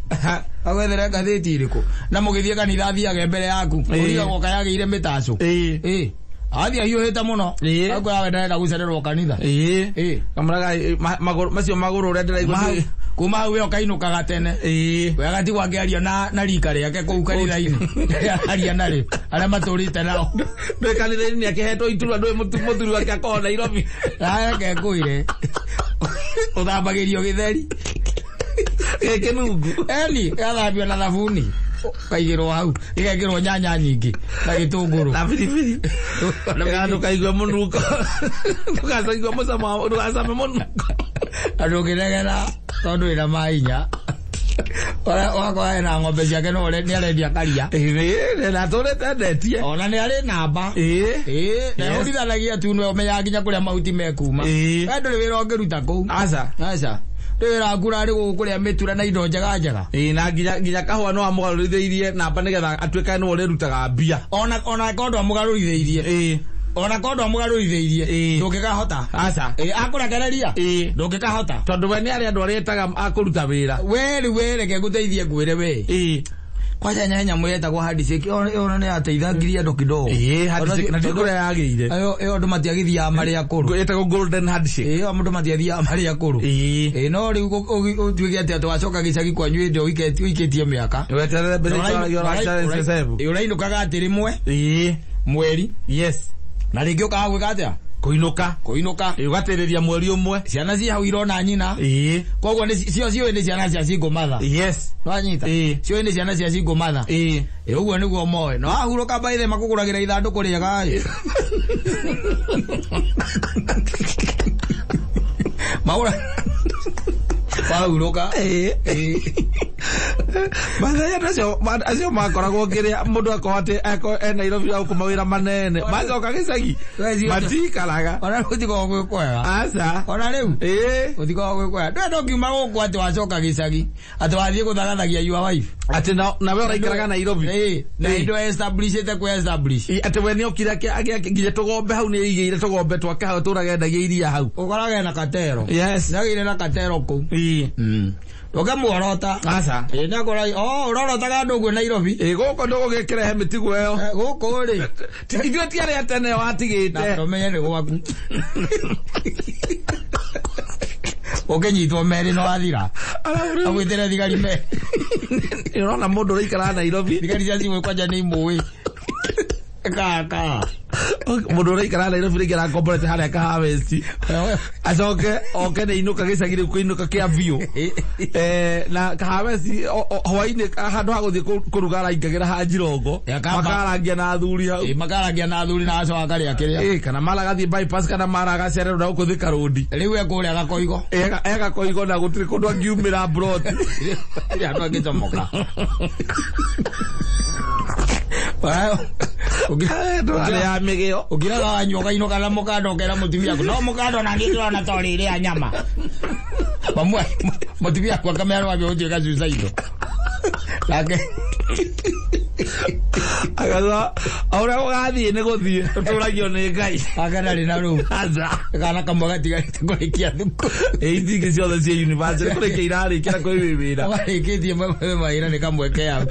Agwethere ngathĩti ĩrĩkũ? Na mũgĩthiĩ kanitha athiage mbere yaku. Ĩĩ. Ũrigagwo kayagĩire mĩtacũ. Ĩĩ. Ĩĩ. Athiĩ ahiũhĩte mũno. Ĩĩ. Akwĩra we ndarenda gũcererwo kanitha. Ĩĩ. Ĩĩ. Kamũraga magũrũ macio magũrũ ũrĩa ndĩraigua. Kuma hau we ũkainũkaga tene. Ĩĩ. We agatigwo akĩaria na rika rĩake kũu kanitha-inĩ. Aria narĩo. Arĩa matũrĩte nao. Ndũĩ kanitha-inĩ nĩakĩhetwo iturwa ndũĩ mũthuri wake akorwo Nairobi. Reke ngwĩre. Ũthambagĩrio gĩtheri. Gĩkĩnungu. Eni, gathambio na thabuni. Kaigĩrwo hau. Gĩgekĩrwo nyanya nyingĩ na gĩtũngũrũ. Na biribiri. Nĩgetha ndũkaigue mũnungo. Ndũkacaigua mũcamo ndũgacame mũnungo. Na ndũngĩnegena tondũ wĩna mahinya. Wakora ena ng'ombe ciake no nĩ arendia karia. Ĩĩ, na atũrĩte endetie. Ona nĩ arĩ namba. Ĩĩ. Ĩĩ, na Yes. ũrithanagia tu nĩwe ũmenyaga nginya kũrĩa mahuti mekuma. Ĩĩ. We ndũrĩ wĩra ũngĩruta kũu. Aca. Aca. Ndũrĩ wĩra waku ũrarĩ gũkũ kũrĩa mĩtura na indo njega njega. Ĩĩ, na nginya kahũa no amũgarũrithĩirie namba nĩgetha atuĩke nĩwe ũrĩrutaga mbia. Ona korwo ndwamũgarũrithĩirie. Ĩĩ. Ona korwo ndwamũgarũrithĩirie. Ĩĩ. Ndũngĩkahota. Aca. Ĩĩ, akũrekereria. Ĩĩ. Ndũngĩkahota. Tondũ we nĩ arĩ andũ arĩa etaga a kũruta wĩra. We rĩu we reke ngũteithie ngwĩre we. Ĩĩ. Kwanja he nyamũ yetagwo handshake ĩyo nĩ yateithangirie andũ kidogo. Ĩĩ, handshake na Tondũ- kũrĩa yagĩire. Ĩyo andũ matiagĩthiaga marĩ akũrũ. Ĩtagwo golden handshake. Ĩyo andũ matiathiaga marĩ akũrũ. Ĩĩ. Ĩĩ, no rĩu ũtuĩke atĩ atĩ wacoka gĩcagi kwanyu hĩndĩ ĩyo ũikĩtie mĩaka. Weterere mbeca icio ũracerere. Ĩĩ, ũrainũkaga atĩ rĩmwe Ĩĩ. mweri Yes. na rĩngĩ ũkaga gwĩka atĩa? Kũinũka. Kũinũka. Ĩĩ, ũgatĩrĩria mweri ũmwe. Ciana ci hau irona nyina. Ĩĩ. Koguo nĩ cio ciũĩ nĩ ciana cia single mother. Yes. Nĩwanyita? Ĩĩ. Ciũĩ nĩ ciana cia single mother. Ĩĩ. Ĩ ũguo nĩguo moĩ. Na wahurũka baithe makũgũragĩra ithandũkũ rĩega ĩ. Magũra wahurũka. Ĩĩ. Ĩĩ. Mathaya acio makoragwo kĩrĩa mũndũ akorwo atĩ e Nairobi au mawĩra manene macoka gĩcagi matikaraga ona rĩu gũtikoragwo gwĩ kwega. Aca. Ona rĩu ĩĩ gũtikoragwo gwĩ kwega. Ndũĩ ndũngiuma gũkũ atĩ wacoka gĩcagi atĩ wathiĩ gũthagathagia your wife. Atĩ nawe ũraikaraga Nairobi. Ĩĩ, na indo establishĩte kũ establish. Atĩ we nĩokire nginya tũgombe hau nĩaigĩire tũgombe twake hau tũraga endagia iria hau. Ũkoraga ena katero. Yes. Nĩagĩire na katero kũu. Ĩĩ. Ndũke muorota. Aca. Ĩĩ nĩakora oh ũrorotaga andũ ũguo Nairobi. Ĩĩ gũkũ ndũgũgĩkĩrehe mĩtigo ĩyo. Gũkũ rĩ. Ithuĩ ti arĩa tene watigĩte. Na ndũmenye nĩ gwaku. Ũkĩnyitwo merĩ no wathira. Agwĩtĩre thigari merĩ. Ũrona mũndũ ũraikara Nairobi. Thigari cia cimwe kwanja nĩ imũĩ. Kaka. Mũndũ ũraikara Nairobi rĩngĩ arakomborete harĩa Kahawa West. Acoke oke nĩ inũka gĩcagi rĩu kũinũka kĩa biũ. Na Kahawa West hwainĩ handũ ha gũthiĩ kũruga araingagĩra ha Njirongo. Makarangia na athuri hau. Makarangia na athuri na acoka akarĩa kĩrĩa. Kana mara agathiĩ bypass kana mara agacererwo na gũkũ Thika Road. Rĩu ekũrĩa Gakoigo. Gakoigo na gũtirĩ kũndũ angiumĩra broti. Gũtirĩ handũ angĩcomoka. Ndũrarĩa mĩgĩo. Ũkiraga wanyua ũkainũka na mũkanda ũkera mũtumia waku no mũkanda ona niĩ ndĩrona ta ũrĩrĩa nyama. Mamwe mũtumia waku akamera wambia gũtuĩka suicidal. Nake Agatha ũrĩa ũgathiĩ nĩ gũthiĩ tũtũragio nĩ Ngai. Ake ndarĩ na rũu. Aca. Kana kamwe gatigarĩte kũrĩkia thukuru. Ĩĩ ici ingĩ ciothe ciĩ university kũrĩkia irarĩkia na kwĩ wĩra. Warĩkĩtie mawĩra nĩ kamwe ke hau.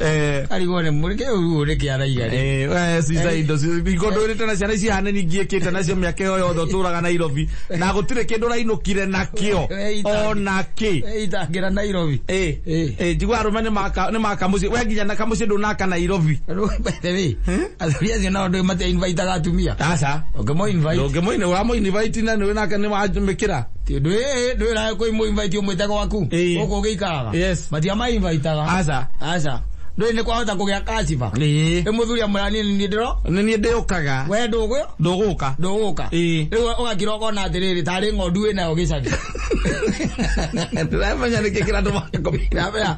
Arigwo nĩ mũrĩke ũguo nĩkĩ araiga rĩ. We suicide hingo ndũrĩte na ciana ici hane ningĩ nacio mĩaka ĩyo yothe ũtũraga Nairobi na gũtirĩ kĩndũ ũrainũkire nakĩo ona kĩ. Itangĩra Nairobi. Ĩĩ njigua arũme nĩ maka mũciĩ we nginya na kamũciĩ ndũnaka Nairobi. By the way, athuri acio nao ndũĩ matia invitaga atumia. Aca. Ũngĩmũ invite. Ndũngĩmũ ũramũ invite na nĩwe nake nĩ wamĩkĩra. Ndwĩraga kwĩ mũ invite ũmwĩte gwaku. Gũkũ ũgĩikaraga. Yes. Matia ma invitaga. Aca. Aca. Ndũĩ nĩ kwahota kũgĩa kaciba. Ĩĩ. Nĩ mũthuri amwĩra niĩ nĩ ndĩro. Nĩ niĩ ndĩũkaga. We ndũgũ? Ndũgũka. Ndũgũka. Ĩĩ. Rĩu ũgakira ũkona atĩrĩrĩ tarĩ ng'ondu wĩnayo gĩcagi. Ndĩramenya nĩkĩ kĩratũma Ndĩramenya.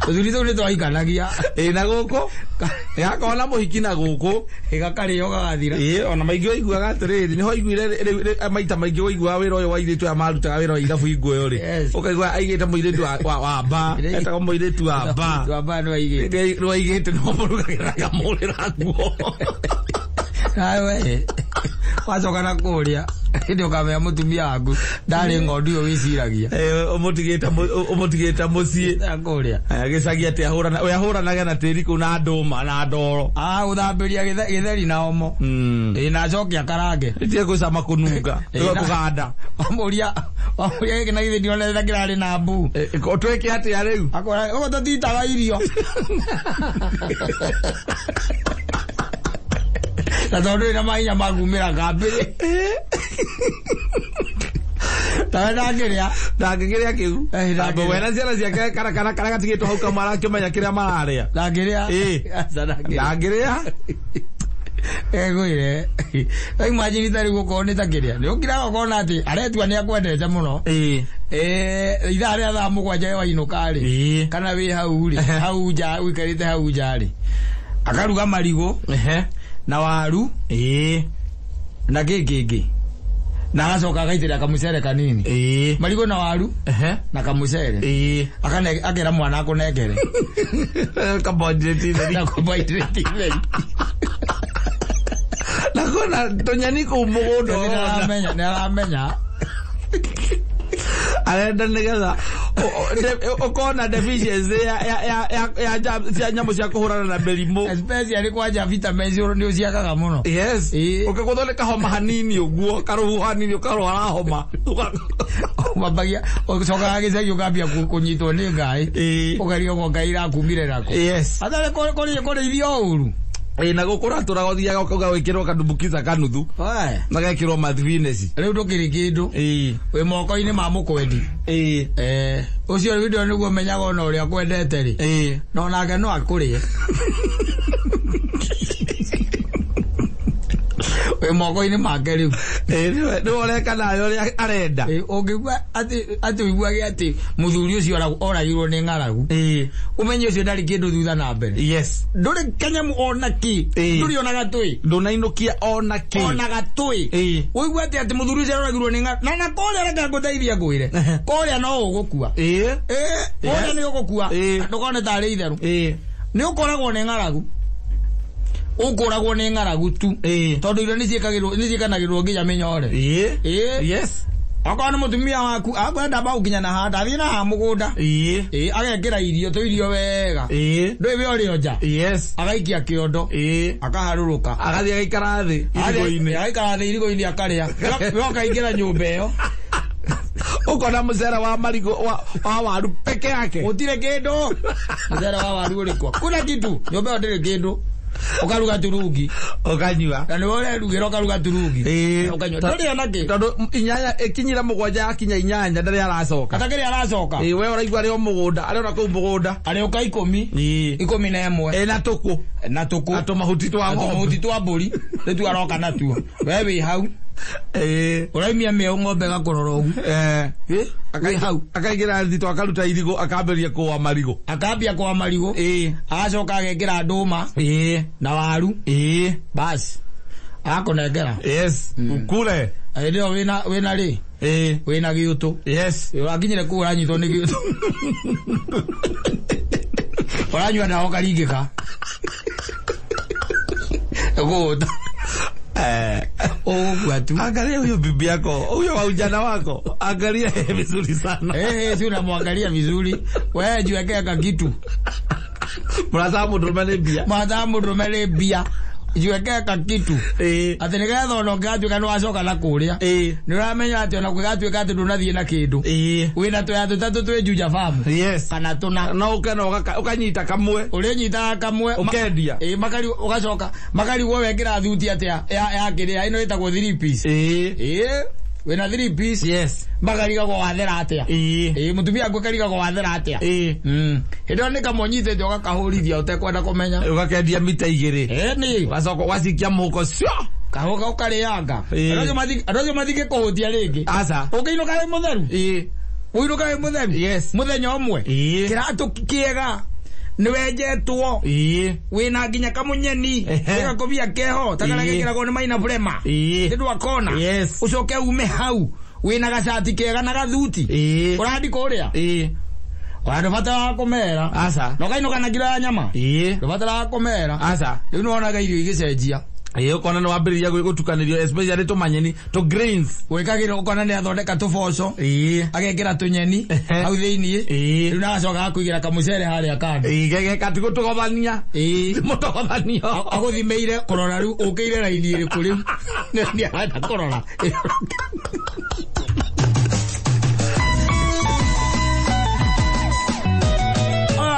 Tũthuri tũu nĩ twaikanagia. Ĩĩ na gũkũ. Ĩgakorwo na mũhiki na gũkũ. Ĩgakarĩo gagathira. Ĩĩ ona maingĩ waiguaga atĩrĩrĩ nĩho waiguire rĩu maita maingĩ waiguaga wĩra ũyũ wa airĩtu aya marutaga wĩra wa irabu hingo ĩyo rĩ. Ũkaigua aigĩte mũirĩtu wa mba. Etagwo mũirĩtu wa mba. Wa mba nĩ waigĩte. Nĩ waigĩte no mũrugagĩra akamũrĩra nguo. Nawe wacoka na kũrĩa hĩndĩ ũkamenya mũtumia waku ndarĩ ng'ondu ĩyo wĩciragia. Ũmũtigĩte mũciĩ. Kũrĩa. Gĩcagi atĩ we ahũranaga na tĩri kũu na ndũma na ndoro. Gũthambĩria gĩtheri na omo. Ĩĩ na acoke akarange. Ĩtige gũcama kũnunga. Kũganda. Wamũria gĩkĩ na githĩ ndionete ta kĩrarĩ na mbu. Twĩke atĩa rĩu? Akora ũguo tũtitaga irio. Na tondũ wĩna mahinya ma kumĩra kambĩ. Tawe ndangĩrĩa. Ndangĩkĩrĩa kĩu. We na ciana ciake kana karĩa gatigĩtwo hau kamwe arakĩmenya kĩrĩa mararĩa. Ndangĩrĩa. Aca ndangĩrĩa. Egwĩre. Imagine ta rĩu okorwo nĩ ta kĩrĩa. Nĩ ũkiraga ũkona atĩ aretua nĩ akwendete mũno. Ithaa rĩa thaa 7 wainũka rĩ. Kana wĩ hau rĩ. Hau nja ũikarĩte hau nja rĩ. Akaruga marigũ. Na waru. Na kĩ kĩngĩ. Na agacoka agaitĩrĩra kamũcere kanini. Marigũ na waru. Na kamũcere. Akera mwana akũnengere. Carbohydrate theri. Na carbohydrate theri. Na kona tũnyeni kũu mũgũnda. Nĩ aramenya. Arenda nĩgetha ũkona deficiency ya cia nyamũ cia kũhũrana na mĩrimũ. Especially kwanja vitamins nĩ ũciagaga mũno. Yes. Ũkĩgũthwo kahoma hanini ũguo, karũhuho hanini ũkarwara homa. Wambagia ũcokaga gĩcagi ũkambia kũnyitwo nĩ ngaĩ. Ũkarigwo ngai irakumire nako. Yes. Atarĩ kũrĩithio ũru. Ĩĩ na gũkũ ũratũraga ũthiaga ũkauga wĩkĩrwo kandumbukiza kanuthu. Na gekĩrwo mathineci. Rĩu ndũkĩrĩ kĩndũ. Wĩ moko-inĩ ma mũkwendi. Ũcio rĩu ndio nĩguo menyaga ona ũrĩa akwendete rĩ. No nake no akũrĩe. Wĩ moko-inĩ make rĩu. Nĩwe ũreka nawe ũrĩa arenda. Ũngĩigua atĩ ũiguage atĩ mũthuri ũcio oragirwo nĩ ng'aragu, ũmenye ũcio ndarĩ kĩndũ thutha na mbere. Yes. Ndũrĩ kanyamũ ona kĩ. Ndũrĩ ona gatũĩ. Ndũnainũkia ona kĩ. Ona gatũĩ. Ũigua atĩ mũthuri ũcio oragirwo nĩ ng'aragu. Na kũrĩa reke ngũteithie ngwĩre. Kũrĩa no ũgũkua. Kũrĩa nĩ ũgũkua. Ndũkone tarĩ itherũ. Nĩ ũkoragwo nĩ ng'aragu. Ũkoragwo nĩ ng'aragu tu. Tondũ irio nĩ ciĩkanagĩrwo nginya mĩnyore. Yes. Okorwo nĩ mũtumia waku akwenda mbau nginya na handa athiĩ na haha mũgũnda. Agekĩra irio tũirio wega. Ndũĩ we ũrĩ o nja. Yes. Agaikia kĩondo. Akaharũrũka. Agathiĩ agaikara thĩ irigo-inĩ. Agaikara thĩ irigo-inĩ akarĩa. We ũkaingĩra nyũmba ĩyo. Ũkona mũcere wa marigũ wa waru peke yake. Gũtirĩ kĩndũ. Mũcere wa waru ũrĩkũ? Kuna kitu. Nyũmba ĩyo ndĩrĩ kĩndũ. Ũkaruga turungi. Ũkanyua. Na nĩwe ũrerugĩra ũkaruga turungi. Ũkanyua. Ndũrĩ ona kĩ. Tondũ inyanya ĩkinyire 7 yakinya 8 ndarĩ aracoka. Atakĩrĩ aracoka. We ũraigua arĩ o mũgũnda, arĩ ona kũu mũgũnda. Arĩũka 10. 11. Na tũkũ. Na tũkũ. Na tũmahuti twa ng'ombe. Tũmahuti twa mbũri. Nĩtuo aroka natuo. We wĩ hau. Ũraimia mĩeũ ng'ombe ĩgakũrora ũguo. Wĩ hau. Akaingĩra thito akaruta irigũ akambĩrĩria kũa marigũ. Akambia kũa marigũ. Agacoka agekĩra ndũma. Na waru. Basi. Agakũnengera. Yes. Ukule. Hĩndĩ ĩyo wĩna rĩ? Wĩna gĩũtũ. Yes. Wakinyire kũu ũranyitwo nĩ gĩũtũ. Ũranyua ndawa ũkaringĩka. Ũgũũta. Angalia huyo bibi yako, huyo wa ujana wako. Angalia vizuri sana. Si unamwangalia vizuri. Wewe jiwekea kakitu. Mrathaa mũndũrũme nĩ mbia. Mrathaa mũndũrũme nĩ mbia. Jiwekea kakitu. Atĩ nĩgetha ona ũngĩgatuĩka nĩ wacoka na kũrĩa. Nĩ ũramenya atĩ ona kũgatuĩka atĩ ndũnathiĩ na kĩndũ. Wĩna tũya tũtatũ twĩ Juja Farm. Yes. Kana tũna. No ũke na ũkanyita kamwe. Ũrĩnyitaga kamwe. Ũkendia. Ũgacoka makarigwo wekĩra thuti atĩa ya kĩrĩa ĩno ĩtagwo 3 piece. Wĩna 3 piece. Yes. Makarigagwo wathera atĩa. Mũtumia waku akarigagwo wathera atĩa. Hĩndĩ ĩyo nĩ kamwe ũnyitĩte ũgakahũrithia ũtekwenda kũmenya. Ũgakendia mita 2. Nĩ. Ũgacoka ũgacikia mũhuko cio. Kahuka ũkarĩanga. Andũ acio matingĩkũhũtia rĩngĩ. Aca. Ũngĩinũka wĩ mũtheru. Ũinũka wĩ mũtheru. Yes. Mũthenya ũmwe. Kĩratũ kĩega. Nĩwenjetwo. Wĩna nginya kamũnyeni. Gakobia keho. Ta karĩa gekĩragwo nĩ Maina Brema. Nĩ ndwakona. Yes. Ũcoke ume hau. Wĩna gacati kega na gathuti. Ũrathiĩ kũrĩa. Ona ndũbataraga kũmera. Aca. Na ũkainũka na kiro ya nyama. Ndũbataraga kũmera. Aca. Rĩu nĩwonaga irio igĩcenjia. Ũkona nĩ wambĩrĩria gũtukanĩrio especially tũmanyeni tũ greens. Gwĩkagĩrwo ũkona nĩ athondeka tũboco. Agekĩra tũnyeni hau thĩiniĩ. Rĩu na agacoka agakũigĩra kamũcere harĩa kando. Gatigũtũgothania. Mũtogothanio. Agũthimĩire kũrora rĩu ũkĩire raini ĩrĩkũ rĩu. Nĩ arenda kũrora.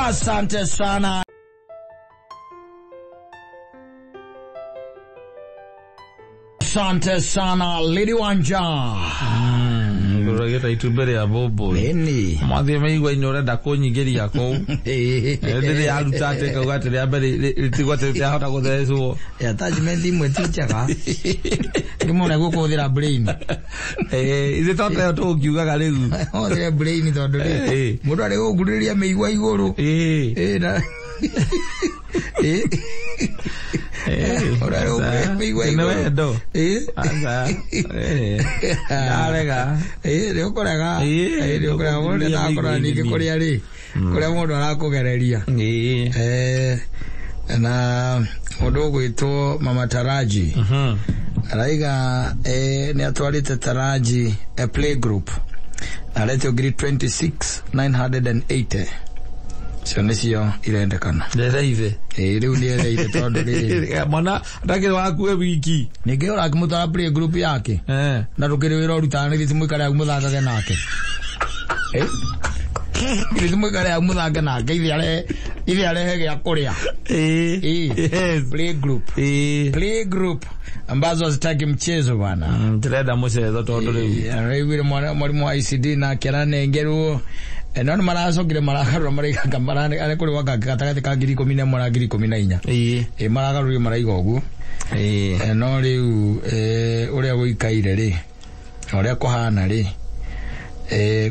Asante sana. Asante sana Lady Wanja. Ngũragĩta itumbĩ rĩa mbũmbũĩ. Nini. Mwathiĩ mĩigua-inĩ ũrenda kũnyingĩria kũu. Ndĩrĩ yaruta atĩ kauga atĩ rĩa mbere rĩtigwo atĩ rĩtirahota gũthecwo. Attachment imwe ti njega. Rĩmwe ũkũhũthĩra brain. Ithuĩ to tayo tũngiugaga rĩu. Hũthĩre brain tondũ rĩ mũndũ arĩ gũkurĩria mĩigua igũrũ. Na Nĩ wendo. Aca. Ndarega. Nĩ ũkũrega. Nĩ ũkũrega mũndũ ndakũrora ningĩ kũrĩa rĩ. Kũrĩa mũndũ arakũgereria. Na mũndũ ũgwĩtwo Mama Taraji. Araiga nĩ atwarĩte Taraji a play group. Aretio ngiri 26,980. Cio nĩcio irendekana. Ndereire. Rĩu nĩ ereire tondũ rĩrĩ. Mwana ndakĩrĩ waku e wiki. Ningĩ ũrakĩmũtwara play group yake. Na ndũkĩrĩ wĩra ũrutaga nĩ gĩtĩ mũikare hau mũthakage nake. Gĩtĩ mũikare hau mũthake nake ithe arehe gĩa kũrĩa. Yes. Play group. Play group ambazo hazitaki mchezo bwana. Ndĩrenda mũcezo tondũ rĩu. Araiguire mwalimu wa ICD nake aranengerwo No nĩ maracokire maragarũra maraiga marane kũrĩ waka gatagatĩ ka 11,000 na 14,000. Ĩĩ. Maragarũrire maraiga ũguo. Ĩĩ. No rĩu ũrĩa gũikaire rĩ, na ũrĩa kũhana rĩ,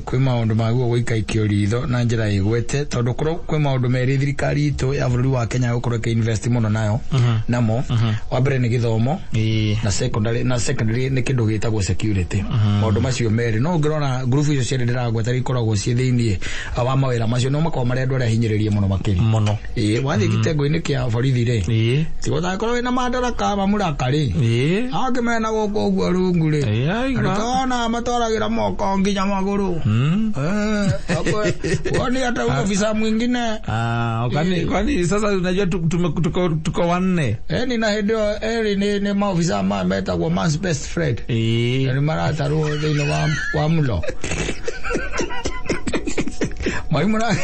kwĩ maũndũ maguo gũikaikio ritho na njĩra ĩgwete, tondũ kwĩ maũndũ merĩ thirikari itũ ya bũrũri wa Kenya gũkorwo ĩkĩ-invest mũno nayo namo. Wa mbere nĩ gĩthomo, Ĩĩ. na secondary, na secondary nĩ kĩndũ gĩtagwo security. Maũndũ macio merĩ no ũngĩrora ngurubu icio cierĩ ndĩragweta ikoragwo ciĩ thĩiniĩ wa mawĩra macio, no makoragwo marĩ andũ arĩa hinyĩrĩrie mũno makĩria Mũno. Ĩĩ, wathiĩ gĩtengo-inĩ kĩa borithi rĩ, Ĩĩ. tiga ũtangĩkorwo wĩna madaraka mamũraka rĩ, Ĩĩ. angĩ mena gũkũ ũguo rungu rĩ, Ĩĩ, aigua. nĩtona matwaragĩra moko nginya magũrũ. Woni hata ofisa mwingine. Ah, kwani sasa unajua tuko wanne. Ni na hĩndĩ ĩyo erĩ nĩ maofisa ma metagwo man's best friend. Ĩĩ. Na nĩ maratarwo thĩinĩ wa mũlo. Mwalimu na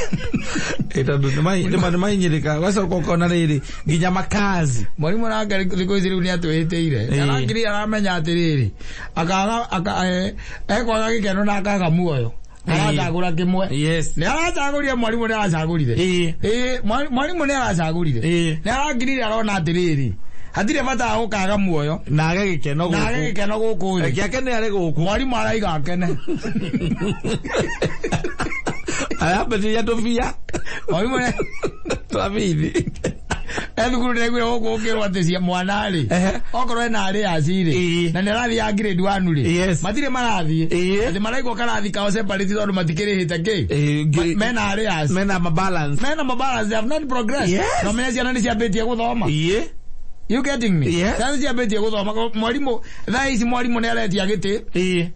Ĩĩ, tondũ nĩ mahinyĩrĩka ũgacoka ũkona rĩrĩ nginya makazi. Mwalimu nake thikũ ici rĩu nĩ atwĩhĩtĩire. Arakiri aramenya atĩrĩrĩ, akaga ekwaga gĩkeno na akaga muoyo. Aracagũra kĩmwe. Yes. Nĩ aracagũrire, mwalimu nĩ aracagũrire. Ĩĩ. Ĩĩ, mwalimu nĩ aracagũrire. Ĩĩ. Nĩ arakirire arona atĩrĩrĩ, hatirĩ bata wa gũkaga muoyo Na age gĩkeno na age gũkũ. gĩkeno gũkũ thĩ. Reke akene arĩ gũkũ. Mwalimu araiga akene. Arambĩrĩria tũbia Mwalimu nĩ twa bithi. Thukuru ndĩraiguire gũkũ ũkĩrwo atĩ cia mwana rĩ, Ehe. okorwo ena arrears rĩ, Ĩĩ. na nĩ arathiĩ ya grade 1 rĩ, Yes. matirĩ marathiĩ, Ĩĩ. atĩ maraigwo karathi kao separate tondũ matikĩrĩhĩte kĩ. Ĩĩ, Mena arrears, mena mabalance. mena mabalance, they have not progressed. Yes. No menya ciana nĩ ciambĩtie gũthoma. Ĩĩ. You getting me? Yes. Ciana nĩ ciambĩtie gũthoma. Mwalimu thaa ici mwalimu nĩ aretia gĩtĩ Ĩĩ.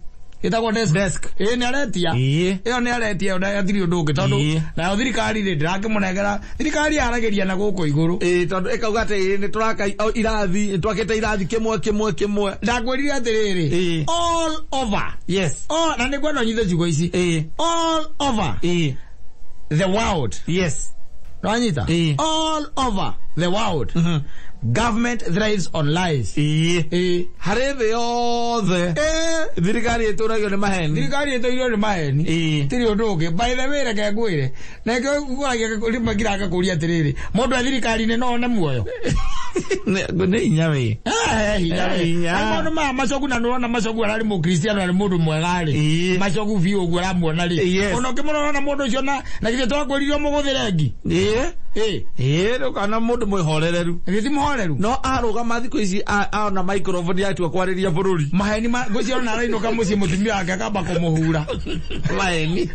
gĩtagwo desk. Desk. Ĩĩ, nĩ aretia. Ĩĩ. Ĩyo nĩ aretia, ona hatirĩ ũndũ ũngĩ tondũ Ĩĩ. nayo thirikari rĩ, ndĩrakĩmũnengera, thirikari yaragĩria na gũkũ igũrũ. Ĩĩ, tondũ ĩkauga atĩ ĩĩ, nĩ tũraka irathi, nĩ twakĩte irathi kĩmwe kĩmwe kĩmwe. Ndakwĩrire atĩrĩrĩ, Ĩĩ. all over, Yes. all, na nĩngwenda ũnyite ciugo ici, Ĩĩ. all over Ĩĩ. the world. Yes. Nwanyita? Ĩĩ. All over the world, government thrives on lies. Ĩĩ. Ĩĩ. Harĩ thĩ yothe Ĩĩ. thirikari ĩtũragio nĩ maheni. Thirikari ĩtũirwo nĩ maheni. Ĩĩ. Tirĩ ũndũ ũngĩ. By the way, reke ngwĩre, na nĩkĩo ngũragia rĩmwe ngiraga kũria atĩrĩrĩ, mũndũ e thirikari-inĩ no one muoyo? Nĩ hinya wĩ. Hinya Eh, we. hinya. Na maũndũ maya Machogu, na nĩũrona Machogu ararĩ mũkristiano, arĩ mũndũ mwega rĩ. Ĩĩ. Machogu biũ ũguo ũramuona rĩ. Yes. Ona ũkĩmũrora na mũndũ ũcio na githĩ twakwĩrire ũmũgũthĩre ngi. Ĩĩ. Ĩĩ. Ĩĩ, ndũkona mũndũ mwĩhorereru. Githĩ ti mũhoreru? No arũgama thikũ ici aona microphone yatua kwarĩria bũrũri. Maheni ma ngwĩciria ona arainũka mũciĩ mũtumia wake akamba kũmũhura. Maheni.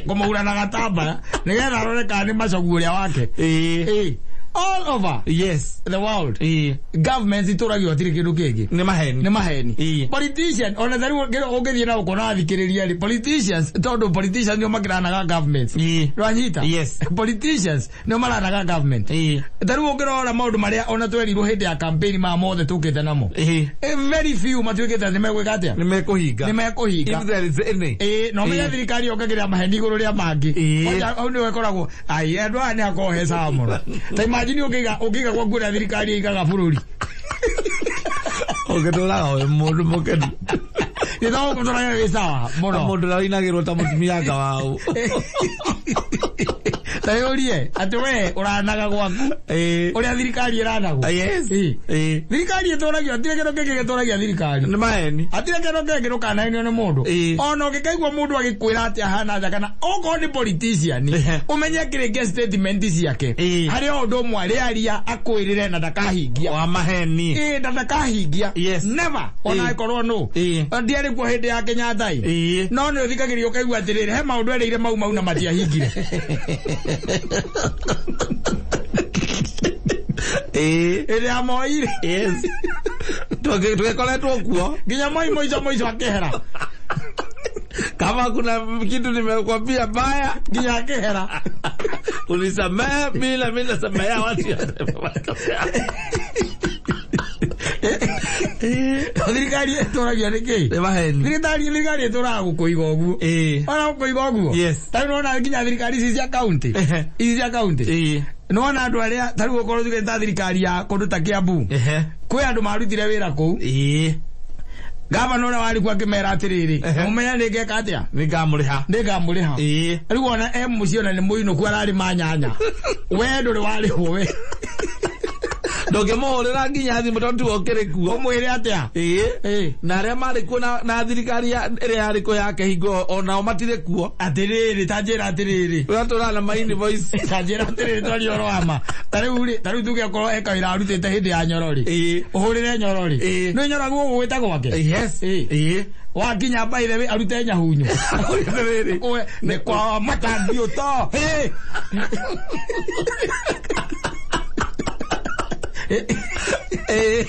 Kũmũhura na gatambaya nĩgetha arore kana nĩ Machogu ũrĩa wake. Ĩĩ. Ĩĩ. All over Yes. the world, Ĩĩ. governments itũragio hatirĩ kĩndũ kĩngĩ. Nĩ maheni. Nĩ maheni. Ĩĩ. Politician ona tarĩu ũngĩthiĩ na ũkona athikĩrĩria rĩ, politicians, tondũ politicians nĩo makĩranaga governments. Ĩĩ. Rwanyita? Yes. Politicians nĩo maranaga government. Ĩĩ. Tarĩu ũngĩrora maũndũ marĩa ona twerirwo hĩndĩ ya campaign maya mothe tũkĩte namo, Ĩĩ. Very few matuĩkĩte nĩ megwĩka atĩa, Nĩ mekũhinga. nĩ mekũhinga. If there is any. Ĩĩ, no menya Ĩĩ. thirikari yongagĩrĩra maheni igũrũ rĩa mangĩ. Ĩĩ. Kwanja hau nĩho ĩkoragwo ai andũ aya nĩ akorwo he sawa mũno. Ta imagine ũngĩiga gwaku ũrĩa thirikari ĩigaga bũrũri. Ũngĩtũraga wĩ mũndũ mũkenu. Gĩthomo gũtũraga gĩ sawa Na mũno. mũndũ ũrĩa ũinagĩrwo ta mũtumia anga wao. Ta yũrie atĩ we ũranaga gwaku Ĩĩ. ũrĩa thirikari ĩranagwo. Yes. Ĩĩ. Ĩĩ. Thirikari ĩtũragio hatirĩ kĩndũ kĩngĩ gĩtũragia thirikari. Nĩ maheni. Hatirĩ kĩndũ kĩngĩ ndũkanahenio nĩ mũndũ. Ĩĩ. Ona ũngĩkaigua mũndũ agĩkwĩra atĩ ahana atĩa kana okorwo nĩ politician, Ehe. ũmenye akĩrĩkia statement ciake, Ĩĩ. harĩ o ũndũ ũmwe arĩaria akwĩrĩre na ndakahingia. Wa maheni. Ĩĩ, na ndakahingia. Yes. Never. Ona Ĩĩ. ĩkorwo nũ. Ĩĩ. Ndiarĩ kuo hĩndĩ ya Kenyatta ĩ. Ĩĩ. No nĩ ũthikagĩrĩria ũkaigua atĩrĩrĩ, he maũndũ erĩire mau mau na matiahingire. Ĩĩ. Ĩrĩa ya Moi rĩ, Yes. Tũgĩkoretwo kuo. nginya Moi mũico mũico akĩhera. Kama kuna kitu nimekwambia baya, Nginya akĩhera. unisamehe, mimi na mimi nasamehea watu. Thirikari ĩtũragio nĩ kĩĩ? Nĩ maheni. Thirikari ĩtũraga gũkũiga ũguo. Ĩĩ. Ona gũkũiga ũguo. Yes. Ta rĩu nĩwona nginya thirikari ici cia county. Ehe. Ici cia county. Ĩĩ. Nĩwona andũ arĩa ta rĩu ũkorwo tuge ta thirikari ya kũndũ ta Kiambu. Ehe. Kwĩ andũ marutire wĩra kũu. Ĩĩ. Gavana ũrĩa warĩ kuo akĩmera atĩrĩrĩ, mũmenye nĩngeka atĩa? Nĩngamũrĩha. Nĩngamũrĩha. Ĩĩ. Rĩu ona e mũciĩ ona nĩ mũinũku ararĩma nyanya. We ndũrĩ warĩhwo we. Ndũngĩmũhũrĩra nginya thimũ tondũ tiwe ũkĩrĩ kuo. Ũmwĩre atĩa? Ĩĩ. Ĩĩ. Na arĩa marĩ kuo na thirikari ĩrĩa yarĩ kuo yake hingo onao matirĩ kuo. Atĩrĩrĩ, ta njĩra atĩrĩrĩ. Ũrĩa tũraga na ma invoice. Ta njĩra atĩrĩrĩ twarie ũhoro wa ma. Ta rĩu rĩ, ta rĩu tuge okorwo e kawĩra arutĩte hĩndĩ ya Nyoro rĩ. Ĩĩ. Ũhũrĩre Nyoro rĩ. Ĩĩ. Nĩ Nyoro gũgũgwĩta gwake? Yes. Ĩĩ. Ĩĩ. Wakinya by the way arute nyahunyu. Atĩrĩrĩ. Ũe, nĩ kwa matangi ũto. Ĩĩ. Ĩĩ.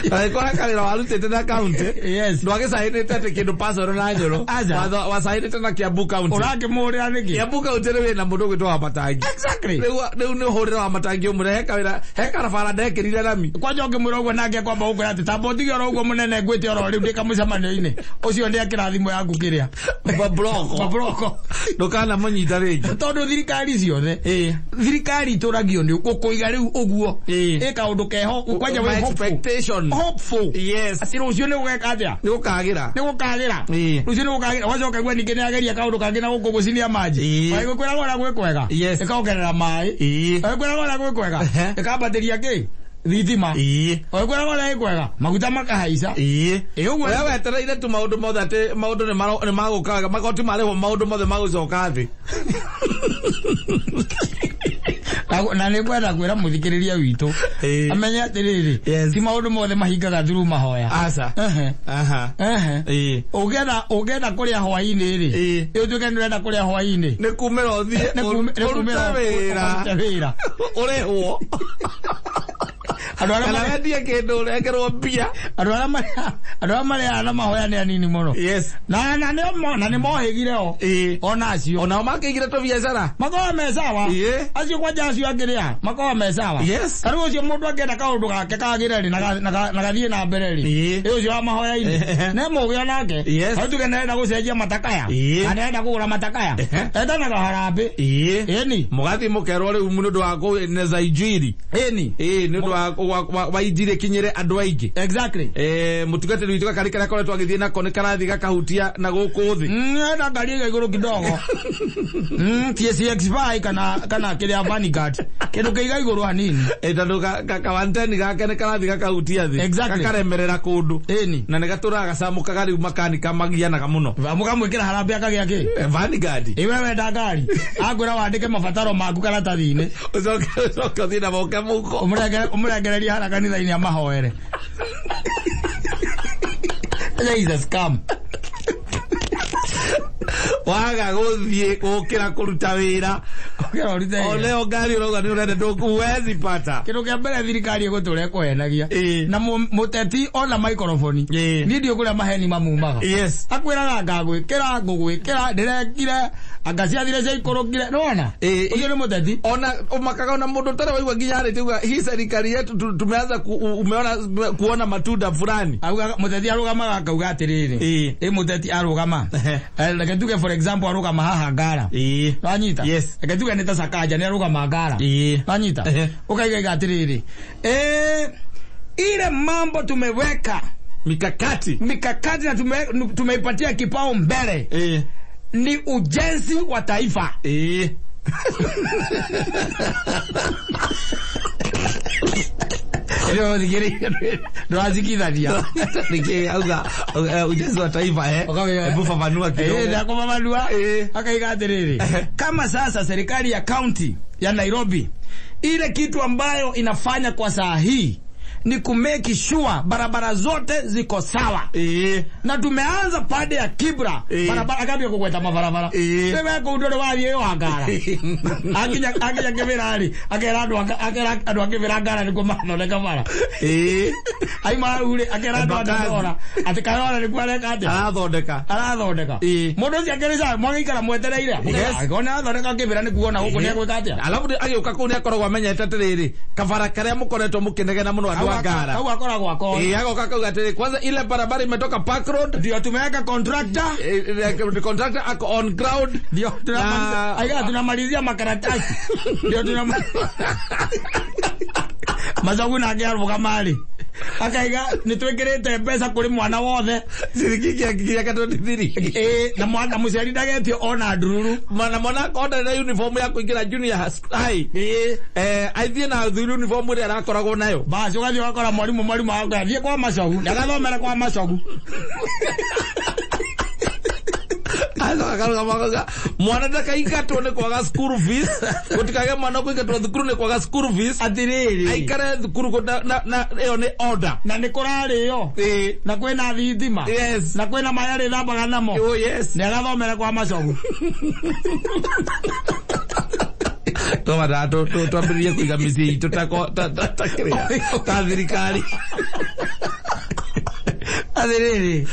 Angĩkorwo he kawĩra warutĩte na county. Yes. Ndwagĩcainĩte atĩ kĩndũ personal na Nyoro. Aca. Wacainĩte na Kiambu County. Ũrakĩmũhũrĩra nĩkĩ? Kiambu County rĩu ĩna mũndũ ũgwĩtwo Wamatangi. Exactly. Rĩu nĩ ũhũrĩre Wamatangi ũmwĩre he kawĩra he karabara ndekĩrire rami. Kwanja ũngĩmwĩra ũguo nake kwamba gũkwĩra atĩ tamba ũtige oro ũguo mũnene ngwĩte oro rĩu ndĩ kamũcemanio-inĩ. Ũcio nĩ akĩra thimũ yaku kĩrĩa. Mabroko. Mabroko. Ndũkanamũnyita rĩngĩ. Tondũ thirikari ciothe Ĩĩ. thirikari itũragio nĩ gũkũiga rĩu ũguo. Ĩĩ. Ĩ kaũndũ keho kwanja My wĩ hopeful. expectation. Hopeful. Yes. Atĩ rũciũ nĩ gũgeka atĩa? Nĩ gũkagĩra. Nĩ gũkagĩra. Ĩĩ. Rũciũ nĩ gũkagĩra. Wacoka igua ningĩ nĩ ageria kaũndũ kangĩ na gũkũ gũcinia maji. Ĩĩ. Wagĩkwĩra wona gwĩ kwega. Yes. Ĩkongerera maĩ. Ĩĩ. Wagĩkwĩra wona gwĩ kwega. Ehe. Ĩkambatĩria kĩ? Thitima. Ĩĩ. Wagĩkwĩra wona gwĩ kwega. Maguta makahaica. Ĩĩ. Ĩ ũguo. We wetereire tu maũndũ mothe atĩ maũndũ nĩ magũka magoti marĩhwo maũndũ mothe magũcoka thĩ. Na nĩ ngwenda kwĩra mũthikĩrĩria witũ Ĩĩ. amenye atĩrĩrĩ, Yes. ti maũndũ mothe mahingaga through mahoya. Aca. Ehe. Aha. Ehe. Ĩĩ. Ũngĩenda kũrĩa hwaĩ-inĩ rĩ, Ĩĩ. ĩ ũtuĩke nĩ ũrenda kũrĩa hwaĩ-inĩ. Nĩ kumĩra ũthiĩ Nĩ ũrute kumĩra wĩra. ũkarute wĩra. Ũrĩhwo. Andũ arĩa Kana marĩ- wendie kĩndũ ũrengerwo mbia. andũ arĩa marĩaga na mahoya nĩ anini mũno. Yes. Na na nĩ mo na nĩ mohĩgire o. Ĩĩ. Ona acio. Onao makĩigire tũbiacara. Makoragwo me sawa. Ĩĩ. Acio kwanja acio angĩrĩa makoragwo me sawa. Yes. Ta rĩu ũcio mũndũ angĩenda kaũndũ gake kagĩre rĩ na gathiĩ na mbere rĩ. Ĩĩ. Ĩ ũcio wa mahoya-inĩ. Ehe. Nĩ mũgĩ onake. Yes. Ta rĩu tuge nĩarenda gũcenjia matakaya. Ĩĩ. Na nĩarenda kũgũra matakaya. Ehe. Etanaga harambĩ. Ĩĩ. Ĩni. Mũgathiĩ mũkerwo rĩu nĩ ũndũ wa kũeneza injiri. Ĩni. Ĩĩ nĩ ũndũ wa injiri ĩkinyĩre andũ aingĩ. Exactly. Mũtungatĩri witũ gakari karĩa akoretwo agĩthiĩ nako nĩ karathiĩ gakahutia na gũkũ thĩ. Enda ngari ĩga igũrũ kidogo. TCX5 kana kĩrĩa Vanguard. Kĩndũ kĩiga igũrũ hanini. Ĩ tondũ kawanteni gake nĩ karathiĩ gakahutia thĩ. Exactly. Gakaremerera kũndũ. Ĩni. Na nĩ gatũraga gacamũkaga rĩu makanika magianaga mũno. Mũkamwĩkĩra harambĩ akagĩa kĩ? Vanguard. Ĩ we wenda ngari. Akwĩra wandĩke mabataro maku karatathi-inĩ. Ũcoke ũthiĩ na moke mũhuko. Ũmũrengererie harĩa kanitha-inĩ amahoere. That is a scam. Waga gũthiĩ gũkĩra kũruta wĩra. Ũkĩra ũrute wĩra. O leo ngari ũrauga nĩ ũrenda ndũkuwezi pata. Kĩndũ kĩa mbere thirikari ĩgũtũra ĩkũhenagia. Ĩĩ. Na mũteti ona microphone. Ĩĩ. Niĩ ndiũĩ kũrĩa maheni mamumaga. Yes. Akwĩraga ngagwĩkĩra ngũgwĩkĩra ndĩrekire anga ciathire ciaikũrũkire nĩwona? Ĩĩ. Ũcio nĩ mũteti. Ona ũmakaga ona mũndũ ũtarĩ waigua nginya arĩtie uga hii serikali yetu tumeanza umeona kuona matunda fulani. Auga mũteti arũgamaga akauga atĩrĩrĩ. Ĩĩ. Ĩ mũteti arũgama. Ehe. Reke tuge for example arũgama haha Ngara. Ĩĩ. Wanyita? Yes. Reke tuge nĩ ta Sakaja nĩ arũgama Ngara. Ĩĩ. Wanyita? Ehe. Ũkaiga atĩrĩrĩ. Ile mambo tumeweka Mikakati. mikakati na tumeipatia kipao mbele Ĩĩ. ni ujenzi wa taifa. Ĩĩ. Ndũrathikithania. Nĩkĩ auga ujenzi wa taifa eh? Hebu fafanua kidogo. Ndakufafanua. Ĩĩ. Akaiga atĩrĩrĩ, kama sasa serikali ya county ya Nairobi ile kitu ambayo inafanya kwa saa hii ni kumake sure barabara zote ziko sawa. Ĩĩ. Na tumeanza pande ya Kibra Ĩĩ. barabara akambia kugweta mabarabara Ĩĩ. wewe kũu ndũrĩ wathiĩ wa Ngara akinya Kibra rĩ akera andũ akera andũ a Kibra Ngara nĩkuo marathondeka bara Ĩĩ. aima hau rĩ akera andũ a Embakasi. Kayora atĩ Kayora nĩkuo areka atĩa Arathondeka. arathondeka Ĩĩ. mũndũ ũcio akĩrĩ sawa mwagĩikara mwetereire Yes. angĩkorwo nĩ arathondeka Kibra nĩkuo ona gũkũ nĩegwĩka atĩa Alafu agĩũka kũu nĩ akoragwo amenyete atĩrĩrĩ kabara karĩa mũkoretwo mũkĩnegena mũno andũ a Ngara. Kau akoragwo akona. Ĩĩ agoka akauga atĩrĩ kwanza ile barabara imetoka Park Road Ndio tumeweka contractor the contractor ako on ground. ndio tunamaliza Na- aiga tunamalizia makaratasi ndio tunamalizia Macagu nake arũgama rĩ Akaiga nĩ twĩkĩrĩte mbeca kũrĩ mwana wothe. Ciringi nginya 23. Na mwana mũciari ndagetio ona ndururu. Mwana mwana akonda na uniform ya kũingĩra junior high. Aithiĩ na uniform ĩrĩa arakoragwo nayo. Basi ũgathiĩ ũgakora mwarimu athiĩ kwa Macogu, ndagathomera kwa Macogu. Mwana ndakaingatwo nĩ kwaga school fees, gũtikage mwana kũingatwo thukuru nĩ kwaga school fees. Atĩrĩrĩ, aikare thukuru na ĩyo nĩ order. Na nĩ kũrarĩo. Na kwĩna thitima. Yes. Na kwĩna maĩ arĩthambaga namo. Oh yes. Nĩ agathomera kwa Macogu. Twambaga twambĩrĩrie kũiga mĩciĩ itũ ta thirikari. Atĩrĩrĩ,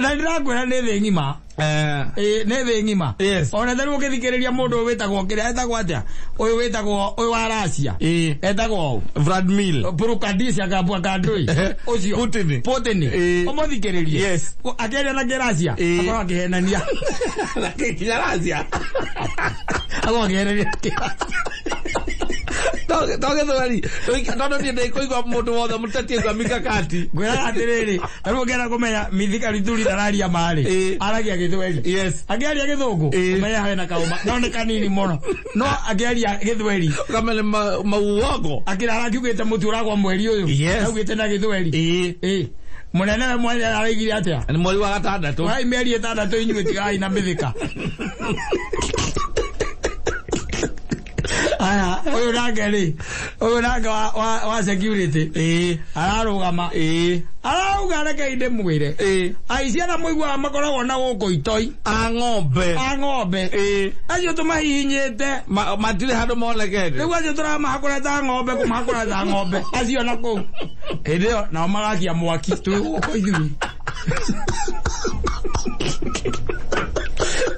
na ndĩrakwĩra nĩ thĩ ng'ima. Nĩ thĩ ng'ima. Yes. Ona tarĩu ũngĩthikĩrĩria mũndũ ũyũ wĩtagwo kĩrĩa etagwo atĩa? Ũyũ wĩtagwo ũyũ wa Russia. Etagwo ũ? Vladimir. Burukadisia kabwa kandui. Ũcio. Putin. Putin. Ũmũthikĩrĩrie. Yes. Akĩaria na kĩracia. Akorwo akĩhenania. Na kĩkinya Russia. Akorwo akĩhenania kĩracia. Togethweri tondũ niĩ ndĩkũigua mũndũ wothe mũteti aigua mikakati. Ngwĩraga atĩrĩrĩ, tarĩu ũngĩenda kũmenya Mithika Linturi ndararia ma-rĩ, aragia gĩthweri. Yes. Akĩaria gĩthũngũ, ũmenye hena kaũma, no nĩ kanini mũno. No akĩaria gĩthweri, ũkamenya mauongo. Akĩra arakiugĩte mũtu ũragwa mweri ũyũ. Yes. Augĩte na gĩthweri. Mũnene we mwene araigire atĩa? Nĩ mweri wa gatandatũ. Wai mĩeri ĩtandatũ inyuĩ tigai na mĩthika. Aya, ũyũ nake rĩ, ũyũ nake wa security. Ararũgama. Arauga reke ndĩmwĩre. Aici arĩa mũiguaga makoragwo na gũkũ itoi. A ng'ombe. A ng'ombe. Acio tũmahihinyĩte. Matirĩ handũ monekete. Rĩu acio tũramahakũra ta ng'ombe, kũmahakũra ta ng'ombe. Acio na kũu. Hĩndĩ ĩyo nao magakia mwaki twĩ gũkũ ithuĩ.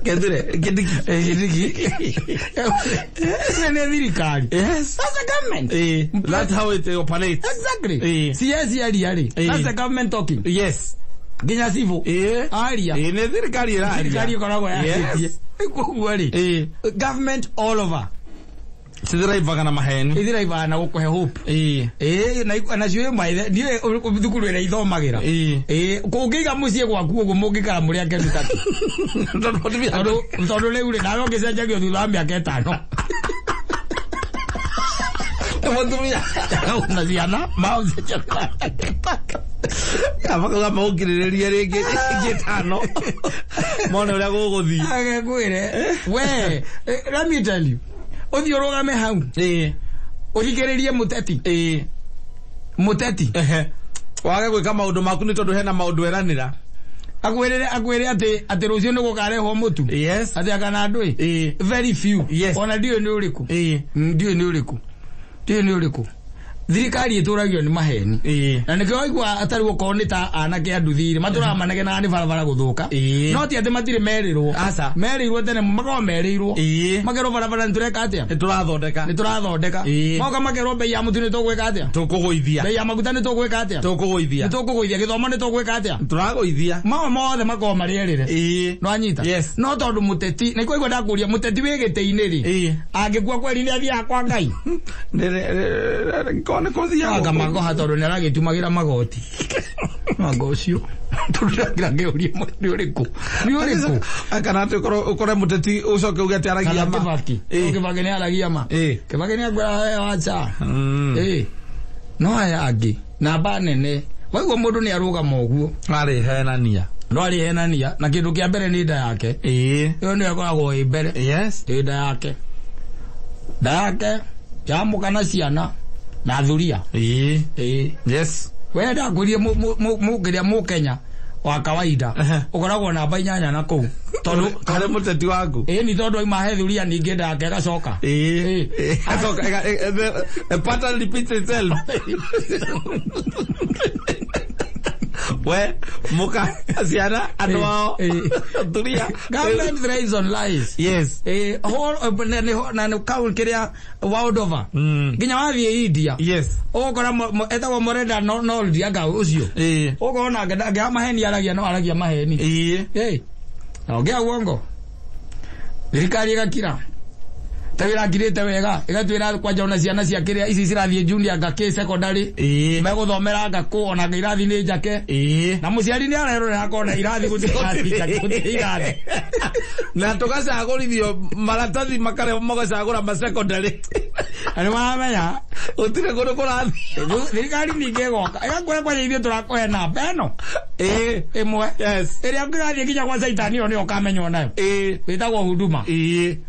Kethure, Kindiki. Kindiki. Nĩ thirikari. Yes. That's the government. That's how it operates. Exactly. CS aria rĩ. That's the government talking. Yes. Nginya civil. Aria. Nĩ thirikari ĩraria. Thirikari ĩkoragwo yarĩtie. Koguo rĩ. Government all over. Cithiraivaga na maheni. Ithiraivaga na gũkũhe hope. Na cio maithe ndiũĩ thukuru ĩrĩa ithomagĩra. Ũngĩiga mũciĩ gwaku ũguo mũngĩikara mũrĩ akenu taki. Tondũ rĩu rĩ nawe ũngĩcenjagio thutha wa mĩaka 5. Mũtumia. Na ciana maũcenjagia. Makauga maũkirĩrĩrie rĩngĩ ĩngĩ 5. Mone ũrĩa gũgũthiĩ. Agekwĩre. We, let me tell you. Ũthiĩ ũrũgame hau. Ũthikĩrĩrie mũteti. Mũteti. Wage gwĩka maũndũ maku nĩ tondũ hena maũndũ eranĩra. Akwĩre atĩ rũciũ nĩ gũkarehwo mũtu. Yes. Atĩ kana ndũĩ. Very few. Ona ndiũĩ nĩ ũrĩkũ. Ndiũĩ nĩ ũrĩkũ. Ndiũĩ nĩ ũrĩkũ. Thirikari ĩtũragio nĩ maheni. Na nĩkĩo waigua atarĩ okorwo nĩ ta anake a nduthi-rĩ, matũraga manegenaga nĩ barabara gũthũka. No ti atĩ matirĩ merĩrwo. Aca. Merĩirwo tene makoragwo merĩirwo. Makerwo barabara nĩ tũreka atĩa? Nĩ tũrathondeka. Nĩ tũrathondeka. Moka makerwo bei ya mũtu nĩ tũgwĩka atĩa? Tũkũgũithia. Bei ya maguta nĩ tũgwĩka atĩa? Tũkũgũithia. Nĩ tũkũgũithia. Gĩthomo nĩ tũgwĩka atĩa? Tũragũithia. Mao mothe makoragwo marĩerĩre. Nĩwanyita? Yes. No tondũ mũteti, nĩ kwaigua ndakũria mũteti wĩ gĩtĩ-inĩ rĩ, angĩkua kweri nĩ athiaga kwa Ngai. Nĩ kũthiaga. Anga magoha tondũ nĩ aragĩtumagĩra magoti. Manga ũcio. Tondũ ndangĩũria nĩ ũrĩkũ. Nĩ ũrĩkũ. Kana atĩ ũkore mũteti ũcoke uge atĩ aragia ma. Kibaki. Kibaki nĩ aragia ma. Kibaki nĩ akwĩra we wacha. No aya angĩ namba nene. Waigua mũndũ nĩ arũgama ũguo. Arĩ henania. No arĩ henania na kĩndũ kĩa mbere nĩ nda yake. Ĩyo nĩyo ĩkoragwo ĩ mbere. Yes. Ĩ nda yake. Nda yake ya mũka na ciana. Na thuria. Yes. We ndakwĩrire mũkĩrĩa mũkenya wa kawaida ũkoragwo namba 8 na kũu. Tondũ harĩ mũteti waku. Nĩ tondũ auma he thuria ningĩ nda yake ĩgacoka. Acoka, a pattern repeats itself. We muka ciana andũ ao thuria. Government thrives on lies. Yes. Na nĩ kaũntĩ kĩrĩa world over. Nginya wathiĩ India. Yes. Ũgũkora etagwo Morenda Noldi anga ũcio. Ũkona angĩaga maheni aragia no aragia maheni. Naongea uongo. Thirikari ĩgakira. Ta wĩra ngirĩte wega ĩgatwĩra kwanja ona ciana cia kĩrĩa ici cirathiĩ junior ngakĩ secondary megũthomera ngakũ ona irathi nĩ njake na mũciari nĩ arerorera akona irathi gũtirĩ irathi njake gũtirĩ irathi na tũgacagũrithio maratathi makarehwo magacagũra ma secondary na nĩ maramenya gũtirĩ kũndũ kũrathiĩ thirikari ningĩ ĩgoka ĩgakwĩra kwanja ithuĩ tũrakũhe namba ĩno ĩmwe yes ĩrĩa ũngĩgathiĩ nginya gwa caitani ĩyo nĩyo ũkamenywo nayo ĩtagwo huduma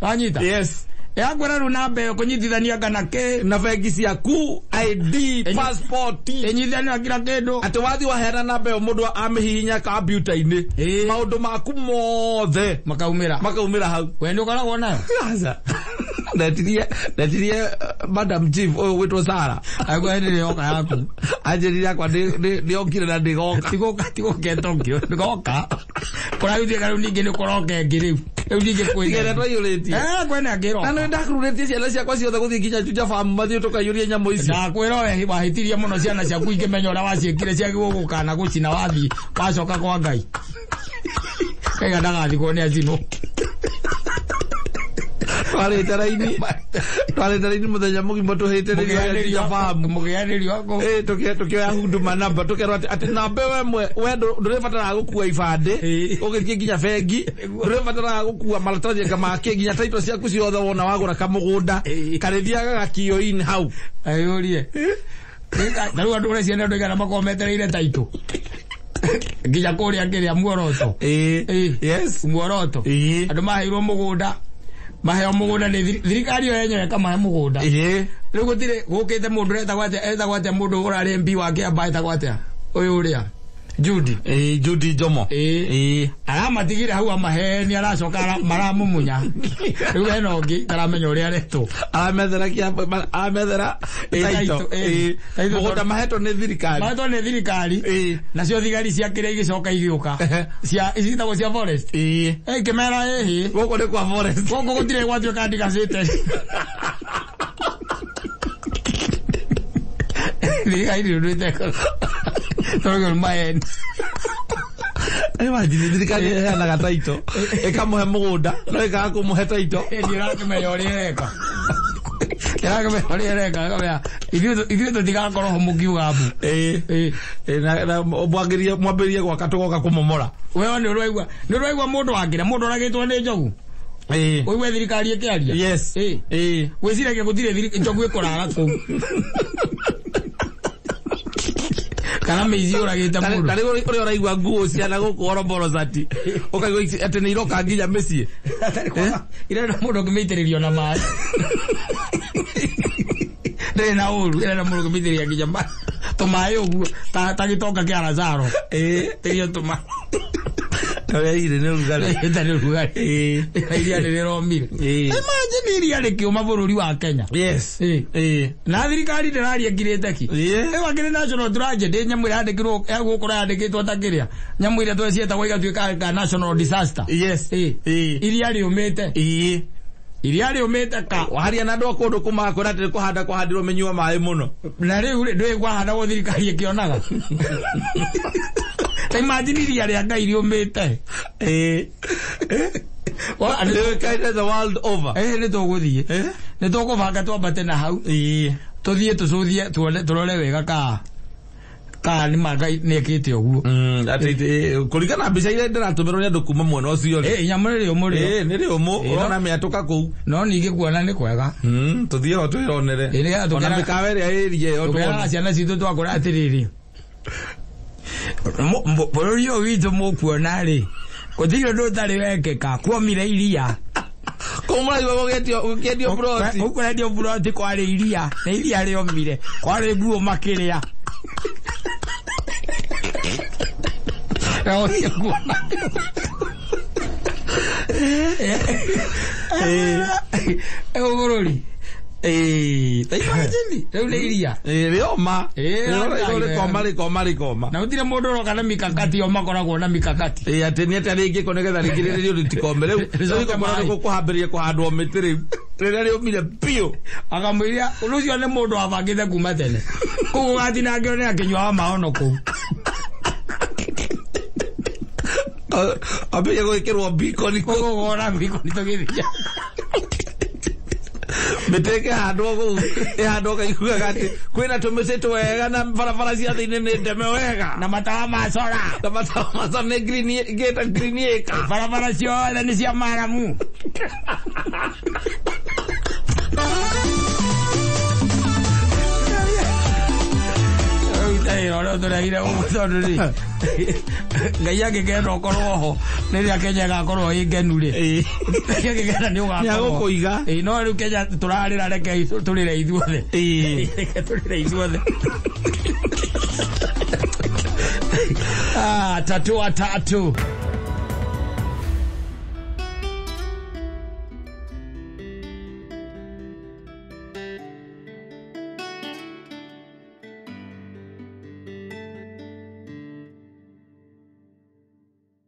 wanyita yes ĩgakwĩra rĩu namba ĩyo kũnyitithania kana kĩ na bengi ciaku ID passport ĩnyitithania kila kĩndũ atĩ wathiĩ waheana namba ĩyo mũndũ amĩhihinya kompiuta-inĩ maũndũ maku mothe makaumĩra makaumĩra hau we nĩ ũkoragwo nayo Aca. Ndetirie madam chief ũyũ gwĩtwo Sara agwa hĩndĩ yoka yaku anjĩrire akwa nĩokire na ndĩgoka tigoka tigoka Tokyo ndigoka kũragĩtuĩka rĩu ningĩ nĩ kũroka ĩngĩ rĩu rĩu ningĩ kwĩna ĩrĩa twaiyũrĩtie kwĩna ĩngĩ na ĩroka nĩ ndakururĩtie ciana ciakwa ciothe gũthiĩ nginya Juja Farm mathiĩ tũkaiyũrie nyamũ icio ndakwĩra we wahĩtirie mũno ciana ciaku ingĩmenya ũrĩa waciĩkire ciagĩrĩirwo gũkana gũcina wathiĩ wacoka kwa Ngai kaiga ndagathikwo nĩ acinwo twarĩte raini mũthenya mũgima tũhĩtĩrĩrio Juja Farm mũgĩanĩrio akũ Tũkĩoya huduma namba tũkerwo atĩ namba ĩyo ĩmwe we ndũrĩbataraga gũkua ibandĩ ũgĩthiĩ nginya bengi ndũrĩbataraga gũkua maratathi anga makĩ nginya taito ciaku ciothe wona wagũra kamũgũnda karĩthiaga gakio-inĩ hau ayũrie ta rĩu andũ ũrĩa ciana andũ aigana makoragwo metereire taito nginya kũrĩa kĩrĩa muoroto yes muoroto andũ maheirwo mũgũnda maheo mũgũnda nĩ thirikari ĩyo yenyewe ĩkamahe mũgũnda rĩu gũtirĩ gũkĩte mũndũ etagwo atĩa etagwo atĩa mũndũ ũrarĩ MP wa Kĩambaa etagwo atĩa ũyũ ũrĩa Judy Judy Njomo aramatigire hau amaheni aracoka maramumunya rĩu hena ũngĩ taramenya ũrĩa aretwo aramethera aramethera taito mũgũnda mahetwo nĩ thirikari mahetwo nĩ thirikari nacio thigari cia kĩrĩa igĩcoka igĩũka cia icitagwo cia forest ikĩmera ĩhĩ gũkũ nĩ kwa forest gũkũ gũtirĩ gwatuĩka ndigacĩte thirikari ndĩrũĩte tondũ maheni Imagine thirikari ĩheanaga taito ĩkamũhe mũgũnda no ĩkaga kũmũhe taito ĩni ũrakĩmenya ũrĩa ĩreka ĩrakĩmenya ũrĩa ĩreka ĩkamenya ithuĩ tũtigakorwo ho mũkiuga mbu mwambĩrĩrie gwaka tũgoka kũmomora wewe nĩ ũraigua nĩ ũraigua mũndũ wangĩra mũndũ ũragĩtwo nĩ njogu ũigue thirikari ĩkĩaria yes gwĩciragia gũtirĩ njogu ĩkũrara kũu kana mĩici ũragĩte mũndũ tarĩ ũrĩa ũraigua nguo ciana gũkũ oroborocati ũkaigua atĩ nĩ iroka nginya mĩciĩ irenda mũndũ ũngĩmĩitĩrĩrio na maĩ ndĩrĩ na ũru irenda mũndũ ũngĩmĩitĩrĩria nginya tũmaĩ ũguo ta gĩtonga kĩa Lazaro tĩrio tũmaĩ ũrĩa irĩ nĩ ũrugarĩ ĩtarĩ ũrugarĩ iria nĩ rĩromire imagine iria rĩkĩũma bũrũri wa Kenya yes na thirikari ndĩraria ngirĩte ki ĩyo akĩrĩ national tragedy nyamũ ĩrĩa yandĩkirwo gũkũ yandĩkĩtwo ta kĩrĩa nyamũ ĩrĩa twecietagwo igatuĩka ka national disaster yes iria rĩũmĩte iria rĩũmĩte ka waria na andũ a kũndũ kũmakwĩra atĩ kũhanda kũhandirwo mĩnyua maĩ mũno na rĩu rĩ ndũĩ kwahandagwo thirikari ĩkĩonaga ta imagine iria rĩa Ngai rĩũmĩte rĩũĩkaine the world over nĩ tũgũthiĩ nĩ tũkũbanga twambate na hau tũthiĩ tũcũthie tuone tũrore wega ka nĩ ma Ngai nĩ ekĩte ũguo kũringana na mbica iria ndĩratũmĩrwo nĩ andũ kuma mwena ũcio rĩ nyamũ nĩ rĩũmũ rĩ nĩ rĩũmũ ũrona mĩatũka kũu no ningĩ kuona nĩ kwega tũthiĩ ho twĩronere ona mĩkawa ĩrĩa ĩrie ĩyo tũkeraga ciana citũ twakũra atĩrĩrĩ bũrũri ũyũ witũ mũkuona rĩ gũtirĩ ũndũ ũtarĩ wekĩka kuomire iria kũu mũraigua gũkĩendio buroti kũu kũrendio buroti kwarĩ iria na iria rĩomire kwarĩ nguo makĩrĩa bũrũri ta imagine rĩu nĩ iria rĩoma rĩkoma rĩkoma rĩkoma na gũtirĩ mũndũ ũroka na mikakati o makoragwo na mikakati atĩ nĩ atĩa rĩngĩko nĩgetha rĩgirĩrĩrio rĩtikome rĩu rĩu kũhambĩrĩria kũhandwo mĩtĩ rĩu rĩrĩa rĩũmire biũ akamwĩria ũndũ ũcio nĩ mũndũ wabangĩte kuma tene kũu gũgatinangio nĩ akĩnyuaga maono kũu ambĩrĩria gwĩkĩrwo bikoni kũu gũgora bikoni tũgĩthia Mĩtĩ ĩkĩhandwo kũu, ĩhandwo kaiguaga atĩ kwĩna tũmĩtĩ twega na barabara cia thĩinĩ nĩ ndeme wega. Na matawa ma cora. Na matawa ma cora nĩ green, ngĩta green ĩka. Barabara ciothe nĩ cia maramu. Ũrĩa ũtũrehire gũkũ tondũ rĩ, Ngai angĩkenda ũkorwo ho rĩrĩa Kenya ĩgakorwo ĩ ngenu rĩ, Ngai angĩkenda nĩ ũgakorwo. Nĩagũkũiga. Ĩĩ, no rĩu Kenya tũrarĩra, reke tũrĩre ithuothe. Reke tũrĩre ithuothe. Ah, tatua tatu.